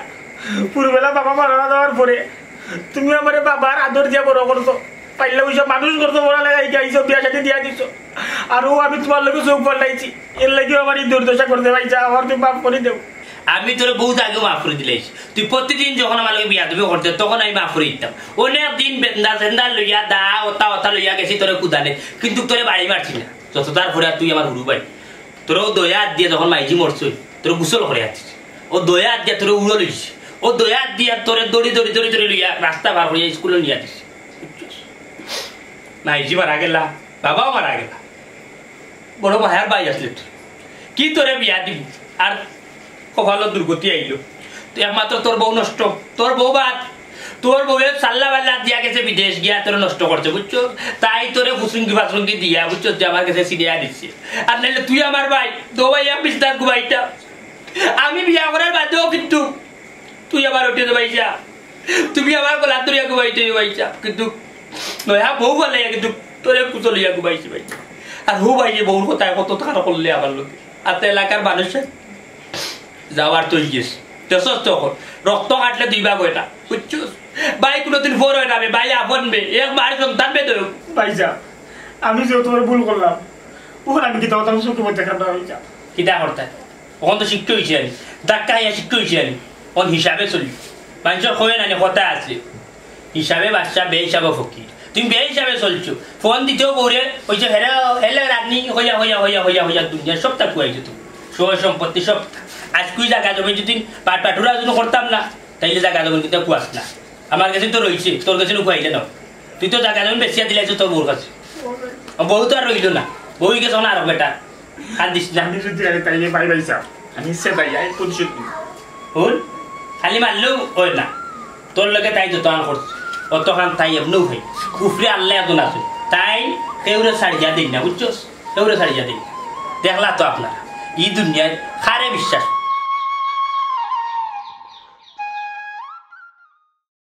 পুরবেলা বাবা মারা যাওয়ার পরে তুমি আমারে বাবার আদর দিয়া বড় করছো, পাইলে ওইসব মানুষ করছো, বড় লাগা হিকাইছো, বিয়া শাদী দিয়া দিছো। আর ও আমি তুমার লগে চোখ বদলাইছি, এর লাগিও আমার এই দুর্দশা করতে ভাইসাব, আমার তুমি মাফ করে দেও। আমি তোরে বহুত আগেও মাফ করে দিলাইছি। তুই প্রতিদিন যখন আমার লগে বিয়াদবি করতে, তখন আমি মাফ করে দিতাম। অনেক দিন বেন্দা সেন্দা লইয়া, দা, অতা, অতা লইয়া গেছি তোরে কুদালে, কিন্তু তোরে বাড়ি মারছি না। যততার পরে আর তুই আমার হুরু ভাই। তোরে ও দয়া আত দিয়া যখন মাইজি মরছই, তোরে গোসল করে আছিস। ও দয়া আত দিয়া তোরে উড়ো লইছি। ও দয়া আত দিয়া তোরে দড়ি, দড়ি, দড়ি, দড়ি লইয়া রাস্তা পার করিয়া স্কুলে নিয়া দিছি। বুঝছস? মাইজি মারা গেলা, বাবাও মারা গেলা। বড় মায়ার ভাই আসলে তুই। কি তোরে বিয়া দিবি? আর কপালো দুর্গতি আইলো। তুই একমাত্র তোর বউ নষ্ট, তোর বউ বাদ। তোর বউয়ে সাল্লা বাল্লা দিয়া গেছে বিদেশ গিয়া তোরে নষ্ট করছে, বুঝছো? তাই তোরে ফুসুঙ্গি ফাসুঙ্গি দিয়া, বুঝছো? তুই আমার কাছে ছিড়িয়া দিচ্ছে। আর নাইলে তুই আমার ভাই, দো ভাই এক বিছনাত ঘুমাইতাম। আমি বিয়া করার বাদেও কিন্তু তুই আমার উঠে দে ভাইসা, তুমি আমার গলা ধরিয়া ঘুমাইতে ভাইসা, কিন্তু নয়া বউ বলে কিন্তু তোরে কুচলিয়া ঘুমাইছি ভাই। আর হো ভাই, যে বউর কথায় কত তার করলে আমার লোকে। আর তো এলাকার মানুষে যাওয়ার তো গেছে। তেসস তখন রক্ত কাটলে দুই ভাগ হয় না, বুঝছস? ভাই কোনোদিন ফোর হয় না বে, ভাই আপন বে, এক মার সন্তান বে তো। ভাইসা, আমি যে তোমার ভুল করলাম, ওখানে আমি কিতা কথা চোখে বলতে খারাপ হয়ে যা। কিতা করতে? অখন তো শিক্ষা হইছে আনি, ধাক্কা খাইয়া শিক্ষা হইছে আনি। অন হিসাবে চলি। মানুষের কয় না নি, কথা আছে, হিসাবে বাদশা, বে হিসাবে ফকির। তুমি বে হিসাবে চলছো। ফোন দিতেও বউরে, ওই যে হেরে, হেলে রান্নি, হইয়া, হইয়া, হইয়া, হইয়া, হইয়া, দুনিয়া সবটা খুয়াইছো তুমি। সয় সম্পত্তি সব। আজকুই জাগা জমি যদি পাট পাটুরা যদি করতাম না, তাইলে জাগা জমি কিন্তু কুয়াস না। আমার কাছে তো রইছে, তোর কাছে নুকুয়াইলে না। তুই তো জাগা জমি বেচিয়া দিলাইছো তোর বউর কাছে। ও বউ তো আর রইল না, বউ গেছে না আরো বেটা। কান্দিস না। আমি যদি আরে তাইলে ভাই ভাই সাহেব, আমি সে ভাই, আমি প্রতিশোধ নিব। হুন, খালি মারলেও হয় না। তোর লগে তাই যত আন করছে, অতখান তাই এমনেও হয়। উপরে আল্লাহ এখন আছে, তাই কেউরে ছাড়িয়া দেই না, বুঝছস? কেউরে ছাড়িয়া দেই না। দেখলা তো আপনারা, এই দুনিয়ায় কারে বিশ্বাস